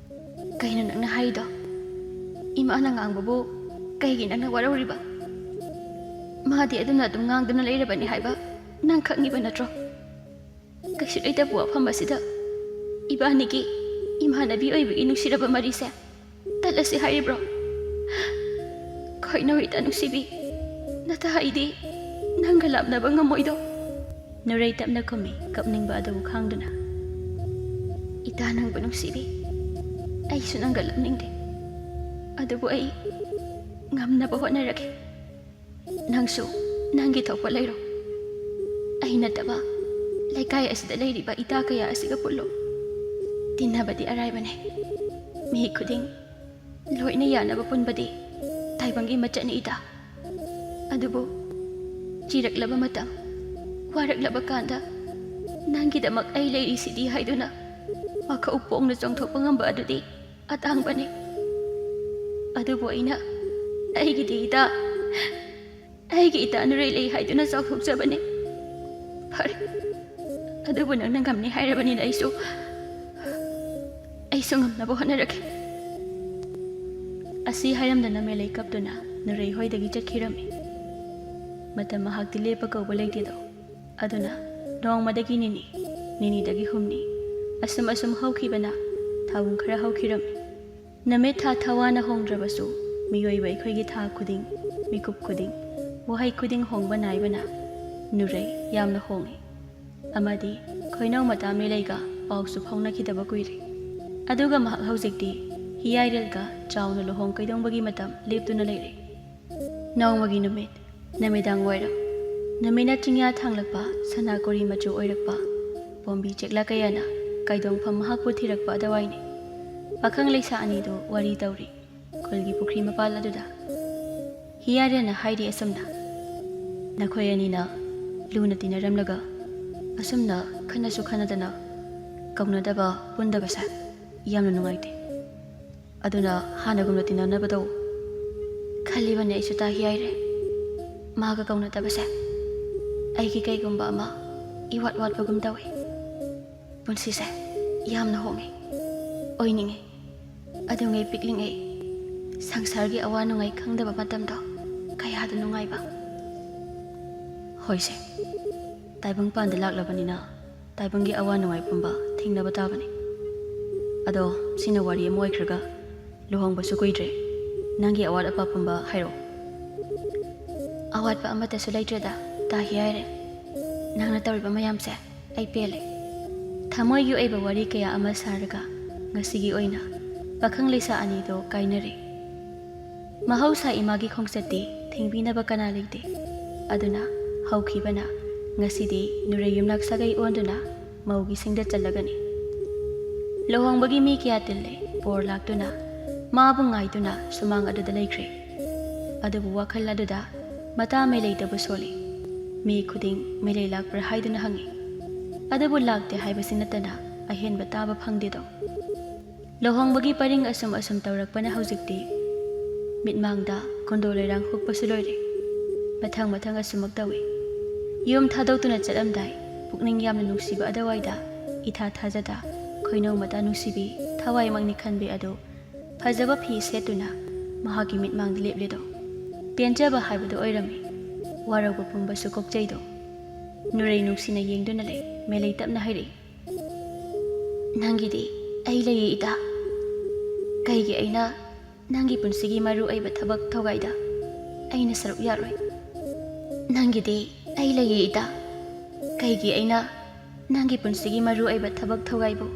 "ꯀꯩꯅꯣ ꯅꯪꯅ ꯍꯥꯏꯗꯣ? ꯏꯃꯥꯅ ꯉꯥꯡꯕꯕꯨ ꯀꯩꯒꯤ ꯅꯪꯅ ꯋꯥꯔꯧꯔꯤꯕ? ꯃꯥꯗꯤ ꯑꯗꯨꯝꯅ ꯑꯗꯨꯝ ꯉꯥꯡꯗꯨꯅ ꯂꯩꯔꯕꯅꯤ ꯍꯥꯏꯕ ꯅꯪ ꯈꯪꯉꯤꯕ ꯅꯠꯇ꯭ꯔꯣ? ꯀꯩꯁꯨ ꯂꯩꯇꯕ ꯋꯥꯐꯝ ꯑꯁꯤꯗ ꯏꯕꯥꯅꯤꯒꯤ ꯏꯃꯥꯟꯅꯕꯤ ꯑꯣꯏꯕꯒꯤ ꯅꯨꯡꯁꯤꯔꯕ ꯃꯔꯤꯁꯦ ꯇꯠꯂꯁꯤ ꯍꯥꯏꯔꯤꯕ꯭ꯔꯣ? ꯈꯣꯏꯅꯧ ꯏꯇꯥ ꯅꯨꯡꯁꯤꯕꯤ, ꯅꯇꯥ ꯑꯩꯗꯤ ꯅꯪꯒ ꯂꯥꯞꯅꯕ ꯉꯝꯃꯣꯏꯗꯣ꯫ ꯅꯨꯔꯩ ꯇꯞꯅ ꯈꯨꯝꯃꯤ, ꯀꯞꯅꯤꯡꯕ ꯑꯗꯨꯕꯨ ꯈꯥꯡꯗꯨꯅ꯫ "ꯏꯇꯥ, ꯅꯪꯕꯨ ꯅꯨꯡꯁꯤꯕꯤ꯫ ꯑꯩꯁꯨ ꯅꯪꯒ ꯂꯞꯅꯤꯡꯗꯦ꯫ ꯑꯗꯨꯕꯨ ꯑꯩ ꯉꯝꯅꯕ ꯍꯣꯠꯅꯔꯒꯦ꯫ ꯅꯪꯁꯨ ꯅꯪꯒꯤ ꯊꯣꯛꯄ ꯂꯩꯔꯣ꯫ ꯑꯩ ꯅꯠꯇꯕ ꯂꯩꯀꯥꯏ ꯑꯁꯤꯗ ꯂꯩꯔꯤꯕ ꯏꯇꯥ ꯀꯌꯥ ꯑꯁꯤꯒ ꯄꯨꯜꯂꯣ꯫ ꯇꯤꯟꯅꯕꯗꯤ ꯑꯔꯥꯏꯕꯅꯦ꯫ ꯃꯤ ꯈꯨꯗꯤꯡ ꯂꯣꯏꯅ ꯌꯥꯅꯕ ꯄꯨꯟꯕꯗꯤ ꯇꯥꯏꯕꯪꯒꯤ ꯃꯆꯠꯅꯤ ꯏꯇꯥ꯫ ꯑꯗꯨꯕꯨ ꯆꯤꯔꯛꯂꯕ ꯃꯇꯝ, ꯋꯥꯔꯛꯂꯕ ꯀꯥꯟꯗ ꯅꯪꯒꯤꯗꯃꯛ ꯑꯩ ꯂꯩꯔꯤꯁꯤꯗꯤ ꯍꯥꯏꯗꯨꯅ ꯋꯥꯈꯜ ꯄꯣꯡꯅ ꯆꯣꯡꯊꯣꯛꯄ ꯉꯝꯕ ꯑꯗꯨꯗꯤ ꯑꯇꯥꯡꯕꯅꯤ꯫ ꯑꯗꯨꯕꯨ ꯑꯩꯅ ꯑꯩꯒꯤꯗꯤ ꯏꯇꯥ, ꯑꯩꯒꯤ ꯏꯇꯥ ꯅꯨꯔꯩ ꯂꯩ ꯍꯥꯏꯗꯨꯅ ꯆꯥꯎꯊꯣꯛꯆꯕꯅꯤ꯫ ꯐꯔꯦ, ꯑꯗꯨꯕꯨ ꯅꯪꯅ ꯉꯝꯅꯤ ꯍꯥꯏꯔꯕꯅꯤꯅ ꯑꯩꯁꯨ, ꯑꯩꯁꯨ ꯉꯝꯅꯕ ꯍꯣꯠꯅꯔꯒꯦ꯫" ꯑꯁꯤ ꯍꯥꯏꯔꯝꯗꯅ ꯃꯦꯂꯩ ꯀꯞꯇꯨꯅ ꯅꯨꯔꯩ ꯍꯣꯏꯗꯒꯤ ꯆꯠꯈꯤꯔꯝꯃꯤ꯫ ꯃꯇꯝ ꯃꯍꯥꯛꯇꯤ ꯂꯦꯞꯄ ꯀꯧꯕ ꯂꯩꯇꯦꯗꯣ꯫ ꯑꯗꯨꯅ ꯅꯣꯡꯃꯗꯒꯤ ꯅꯤꯅꯤ, ꯅꯤꯅꯤꯗꯒꯤ ꯍꯨꯝꯅꯤ, ꯑꯁꯨꯝ ꯑꯁꯨꯝ ꯍꯧꯈꯤꯕꯅ ꯊꯥꯕꯨꯡ ꯈꯔ ꯍꯧꯈꯤꯔꯝꯃꯤ꯫ ꯅꯨꯃꯤꯠ ꯊꯥ ꯊꯋꯥꯅ ꯍꯣꯡꯗ꯭ꯔꯕꯁꯨ, ꯃꯤꯑꯣꯏꯕ ꯑꯩꯈꯣꯏꯒꯤ ꯊꯥ ꯈꯨꯗꯤꯡ, ꯃꯤꯀꯨꯞ ꯈꯨꯗꯤꯡ, ꯋꯥꯍꯩ ꯈꯨꯗꯤꯡ ꯍꯣꯡꯕ ꯅꯥꯏꯕꯅ ꯅꯨꯔꯩ ꯌꯥꯝꯅ ꯍꯣꯡꯏ꯫ ꯑꯃꯗꯤ ꯈꯣꯏꯅꯧ ꯃꯇꯥ ꯃꯦꯂꯩꯒ ꯄꯥꯎꯁꯨ ꯐꯥꯎꯅꯈꯤꯗꯕ ꯀꯨꯏꯔꯦ꯫ ꯑꯗꯨꯒ ꯃꯍꯥꯛ ꯍꯧꯖꯤꯛꯇꯤ ꯍꯤꯌꯥꯏꯔꯦꯜꯒ ꯆꯥꯎꯅ ꯂꯨꯍꯣꯡ ꯀꯩꯗꯣꯡꯕꯒꯤ ꯃꯇꯝ ꯂꯦꯞꯇꯨꯅ ꯂꯩꯔꯦ꯫ ꯅꯣꯡꯃꯒꯤ ꯅꯨꯃꯤꯠ, ꯅꯨꯃꯤꯗꯥꯡ ꯋꯥꯏꯔꯝ, ꯅꯨꯃꯤꯠꯅ ꯆꯤꯡꯌꯥ ꯊꯥꯡꯂꯛꯄ ꯁꯅꯥ ꯀꯣꯔꯤ ꯃꯆꯨ ꯑꯣꯏꯔꯛꯄ ꯄꯣꯝꯕꯤ ꯆꯦꯛꯂꯥ ꯀꯌꯥꯅ ꯀꯩꯗꯣꯡꯐꯝ ꯃꯍꯥꯛꯄꯨ ꯊꯤꯔꯛꯄ ꯑꯗꯨꯋꯥꯏꯅꯤ꯫ ꯄꯥꯈꯪ ꯂꯩꯁꯥ ꯑꯅꯤꯗꯨ ꯋꯥꯔꯤ ꯇꯧꯔꯤ ꯈꯨꯜꯒꯤ ꯄꯨꯈ꯭ꯔꯤ ꯃꯄꯥꯜ ꯑꯗꯨꯗ꯫ ꯍꯤꯌꯥꯔꯦꯟꯅ ꯍꯥꯏꯔꯤ ꯑꯁꯨꯝꯅ, "ꯅꯈꯣꯏ ꯑꯅꯤꯅ ꯂꯨꯅ ꯇꯤꯟꯅꯔꯝꯂꯒ ꯑꯁꯨꯝꯅ ꯈꯟꯅꯁꯨ ꯈꯟꯅꯗꯅ ꯀꯧꯅꯗꯕ ꯄꯨꯟꯗꯕꯁꯦ ꯌꯥꯝꯅ ꯅꯨꯡꯉꯥꯏꯇꯦ꯫ ꯑꯗꯨꯅ ꯍꯥꯟꯅꯒꯨꯝꯅ ꯇꯤꯟꯅꯅꯕ ꯇꯧ꯫" ꯈꯜꯂꯤꯕꯅꯦ ꯑꯩꯁꯨ ꯇꯥ ꯍꯤꯌꯥꯏꯔꯦ꯫ ꯃꯥꯒ ꯀꯧꯅꯗꯕꯁꯦ ꯑꯩꯒꯤ ꯀꯩꯒꯨꯝꯕ ꯑꯃ ꯏꯋꯥꯠ ꯋꯥꯠꯄꯒꯨꯝ ꯇꯧꯏ꯫ ꯄꯨꯟꯁꯤꯁꯦ ꯌꯥꯝꯅ ꯍꯣꯡꯉꯦ꯫ ꯑꯣꯏꯅꯤꯡꯉꯦ꯫ ꯑꯗꯨꯉꯩ ꯄꯤꯛꯂꯤꯉꯩ ꯁꯪꯁꯥꯔꯒꯤ ꯑꯋꯥ ꯅꯨꯡꯉꯥꯏ ꯈꯪꯗꯕ ꯃꯇꯝꯗꯣ ꯀꯌꯥꯗ ꯅꯨꯡꯉꯥꯏꯕ꯫ ꯍꯣꯏꯁꯦ, ꯇꯥꯏꯕꯪ ꯄꯥꯟꯗ ꯂꯥꯛꯂꯕꯅꯤꯅ ꯇꯥꯏꯕꯪꯒꯤ ꯑꯋꯥ ꯅꯨꯡꯉꯥꯏ ꯄꯨꯝꯕ ꯊꯦꯡꯅꯕ ꯇꯥꯕꯅꯤ꯫ ꯑꯗꯣ ꯁꯤꯅ ꯋꯥꯔꯤ ꯑꯃ ꯑꯣꯏꯈ꯭ꯔꯒ, ꯂꯨꯍꯣꯡꯕꯁꯨ ꯀꯨꯏꯗ꯭ꯔꯦ, ꯅꯪꯒꯤ ꯑꯋꯥꯠ ꯑꯄꯥ ꯄꯨꯝꯕ ꯍꯥꯏꯔꯛꯑꯣ꯫ ꯑꯋꯥꯠꯄ ꯑꯃꯠꯇꯁꯨ ꯂꯩꯇ꯭ꯔꯦꯗ, ꯇꯥ ꯍꯤꯌꯥꯏꯔꯦ꯫ ꯅꯪꯅ ꯇꯧꯔꯤꯕ ꯃꯌꯥꯝꯁꯦ ꯑꯩ ꯄꯦꯜꯂꯦ꯫ ꯊꯃꯣꯏꯒꯤ ꯑꯣꯏꯕ ꯋꯥꯔꯤ ꯀꯌꯥ ꯑꯃ ꯁꯥꯔꯒ ꯉꯁꯤꯒꯤ ꯑꯣꯏꯅ ꯄꯥꯈꯪ ꯂꯩꯁꯥ ꯑꯅꯤꯗꯣ ꯀꯥꯏꯅꯔꯦ꯫ ꯃꯍꯧꯁꯥ ꯏꯃꯥꯒꯤ ꯈꯣꯡꯆꯠꯇꯤ ꯊꯤꯡꯕꯤꯅꯕ ꯀꯅꯥ ꯂꯩꯇꯦ꯫ ꯑꯗꯨꯅ ꯍꯧꯈꯤꯕꯅ ꯉꯁꯤꯗꯤ ꯅꯨꯔꯩ ꯌꯨꯝꯅꯥꯛ ꯁꯥꯒꯩ ꯑꯣꯟꯗꯨꯅ ꯃꯧꯒꯤ ꯁꯤꯡꯗ ꯆꯠꯂꯒꯅꯤ꯫ ꯂꯨꯍꯣꯡꯕꯒꯤ ꯃꯤ ꯀꯌꯥ ꯇꯤꯜꯂꯦ, ꯕꯣꯔ ꯂꯥꯛꯇꯨꯅ ꯃꯥꯕꯨ ꯉꯥꯏꯗꯨꯅ ꯁꯨꯃꯥꯡ ꯑꯗꯨꯗ ꯂꯩꯈ꯭ꯔꯦ꯫ ꯑꯗꯨꯕꯨ ꯋꯥꯈꯜ ꯑꯗꯨꯗ ꯃꯇꯥ ꯃꯩꯂꯩꯇꯕ ꯁꯣꯜꯂꯤ꯫ ꯃꯤ ꯈꯨꯗꯤꯡ ꯃꯩꯂꯩ ꯂꯥꯛꯄ꯭ꯔꯥ ꯍꯥꯏꯗꯨꯅ ꯍꯪꯉꯤ꯫ ꯑꯗꯨꯕꯨ ꯂꯥꯛꯇꯦ ꯍꯥꯏꯕꯁꯤ ꯅꯠꯇꯅ ꯑꯍꯦꯟꯕ ꯇꯥꯕ ꯐꯪꯗꯦꯗꯣ꯫ ꯂꯨꯍꯣꯡꯕꯒꯤ ꯄꯔꯤꯡ ꯑꯁꯨꯝ ꯑꯁꯨꯝ ꯇꯧꯔꯛꯄꯅ ꯍꯧꯖꯤꯛꯇꯤ ꯃꯤꯠꯃꯥꯡꯗ ꯀꯣꯟꯗꯣ ꯂꯩꯔꯥꯡ ꯍꯨꯛꯄꯁꯨ ꯂꯣꯏꯔꯦ꯫ ꯃꯊꯪ ꯃꯊꯪ ꯑꯁꯨꯃꯛ ꯇꯧꯏ꯫ ꯌꯨꯝ ꯊꯥꯗꯣꯛꯇꯨꯅ ꯆꯠꯂꯝꯗꯥꯏ ꯄꯨꯛꯅꯤꯡ ꯌꯥꯝꯅ ꯅꯨꯡꯁꯤꯕ ꯑꯗꯨꯋꯥꯏꯗ ꯏꯊꯥ ꯊꯥꯖꯗ ꯈꯣꯏꯅꯧ ꯃꯇꯥ ꯅꯨꯡꯁꯤꯕꯤ ꯊꯋꯥꯏꯃꯛꯅꯤ ꯈꯟꯕꯤ ꯑꯗꯨ ꯐꯖꯕ ꯐꯤ ꯁꯦꯠꯇꯨꯅ ꯃꯍꯥꯛꯀꯤ ꯃꯤꯠꯃꯥꯡꯗ ꯂꯦꯞꯂꯤꯗꯣ꯫ ꯄꯦꯟꯖꯕ ꯍꯥꯏꯕꯗꯨ ꯑꯣꯏꯔꯝꯃꯤ꯫ ꯋꯥꯔꯧꯕ ꯄꯨꯝꯕꯁꯨ ꯀꯣꯛꯆꯩꯗꯣ꯫ ꯅꯨꯔꯩ ꯅꯨꯡꯁꯤꯅ ꯌꯦꯡꯗꯨꯅ ꯂꯩ꯫ ꯃꯦꯂꯩ ꯇꯞꯅ ꯍꯥꯏꯔꯛꯏ, "ꯅꯪꯒꯤꯗꯤ ꯑꯩ ꯂꯩꯌꯦ ꯏꯇꯥ꯫ ꯀꯩꯒꯤ ꯑꯩꯅ ꯅꯪꯒꯤ ꯄꯨꯟꯁꯤꯒꯤ ꯃꯔꯨ ꯑꯣꯏꯕ ꯊꯕꯛ ꯊꯧꯒꯥꯏꯗ ꯑꯩꯅ ꯁꯔꯨꯛ ꯌꯥꯔꯣꯏ? ꯅꯪꯒꯤꯗꯤ ꯑꯩ ꯂꯩꯌꯦ ꯏꯇꯥ꯫ ꯀꯩꯒꯤ ꯑꯩꯅ ꯅꯪꯒꯤ ꯄꯨꯟꯁꯤꯒꯤ ꯃꯔꯨ ꯑꯣꯏꯕ ꯊꯕꯛ ꯊꯧꯒꯥꯏꯕꯨ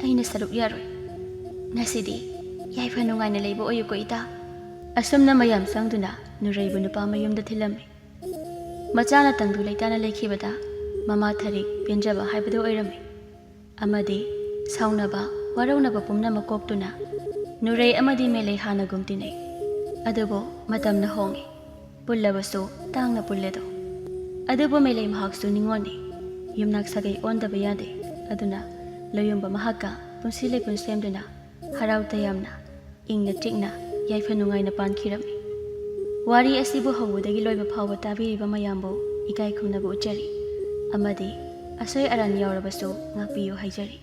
ꯑꯩꯅ ꯁꯔꯨꯛ ꯌꯥꯔꯣꯏ? ꯉꯁꯤꯗꯤ ꯌꯥꯏꯐ ꯅꯨꯡꯉꯥꯏꯅ ꯂꯩꯕ ꯑꯣꯏꯌꯨꯀꯣ ꯏꯇꯥ"꯫ ꯑꯁꯨꯝꯅ ꯃꯌꯥꯝ ꯆꯪꯗꯨꯅ ꯅꯨꯔꯩꯕꯨ ꯅꯨꯄꯥ ꯃꯌꯨꯝꯗ ꯊꯤꯜꯂꯝꯃꯤ꯫ ꯃꯆꯥꯅ ꯇꯪꯗꯨ ꯂꯩꯇꯥꯅ ꯂꯩꯈꯤꯕꯗ ꯃꯃꯥ ꯊꯔꯤꯛ ꯄꯦꯟꯖꯕ ꯍꯥꯏꯕꯗꯨ ꯑꯣꯏꯔꯝꯃꯤ꯫ ꯑꯃꯗꯤ ꯁꯥꯎꯅꯕ, ꯋꯥꯔꯧꯅꯕ ꯄꯨꯝꯅꯃꯛ ꯀꯣꯛꯇꯨꯅ ꯅꯨꯔꯩ ꯑꯃꯗꯤ ꯃꯦꯂꯩ ꯍꯥꯟꯅꯒꯨꯝ ꯇꯤꯟꯅꯩ꯫ ꯑꯗꯨꯕꯨ ꯃꯇꯝꯅ ꯍꯣꯡꯏ꯫ ꯄꯨꯜꯂꯕꯁꯨ ꯇꯥꯡꯅ ꯄꯨꯜꯂꯦꯗꯣ꯫ ꯑꯗꯨꯕꯨ ꯃꯦꯂꯩ ꯃꯍꯥꯛꯁꯨ ꯅꯤꯉꯣꯜꯅꯤ꯫ ꯌꯨꯝꯅꯥꯛ ꯁꯥꯒꯩ ꯑꯣꯟꯗꯕ ꯌꯥꯗꯦ꯫ ꯑꯗꯨꯅ ꯂꯣꯌꯨꯝꯕ ꯃꯍꯥꯛꯀ ꯄꯨꯟꯁꯤ ꯂꯩꯄꯨꯟ ꯁꯦꯝꯗꯨꯅ ꯍꯔꯥꯎ ꯇꯌꯥꯝꯅ ꯏꯪꯅ ꯆꯤꯛꯅ ꯌꯥꯏꯐ ꯅꯨꯡꯉꯥꯏꯅ ꯄꯥꯟꯈꯤꯔꯝꯃꯤ꯫ ꯋꯥꯔꯤ ꯑꯁꯤꯕꯨ ꯍꯧꯕꯗꯒꯤ ꯂꯣꯏꯕ ꯐꯥꯎꯕ ꯇꯥꯕꯤꯔꯤꯕ ꯃꯌꯥꯝꯕꯨ ꯏꯀꯥꯏ ꯈꯨꯝꯅꯕ ꯎꯠꯆꯔꯤ꯫ ꯑꯃꯗꯤ ꯑꯁꯣꯏ ꯑꯔꯥꯟ ꯌꯥꯎꯔꯕꯁꯨ ꯉꯥꯛꯄꯤꯌꯨ ꯍꯥꯏꯖꯔꯤ꯫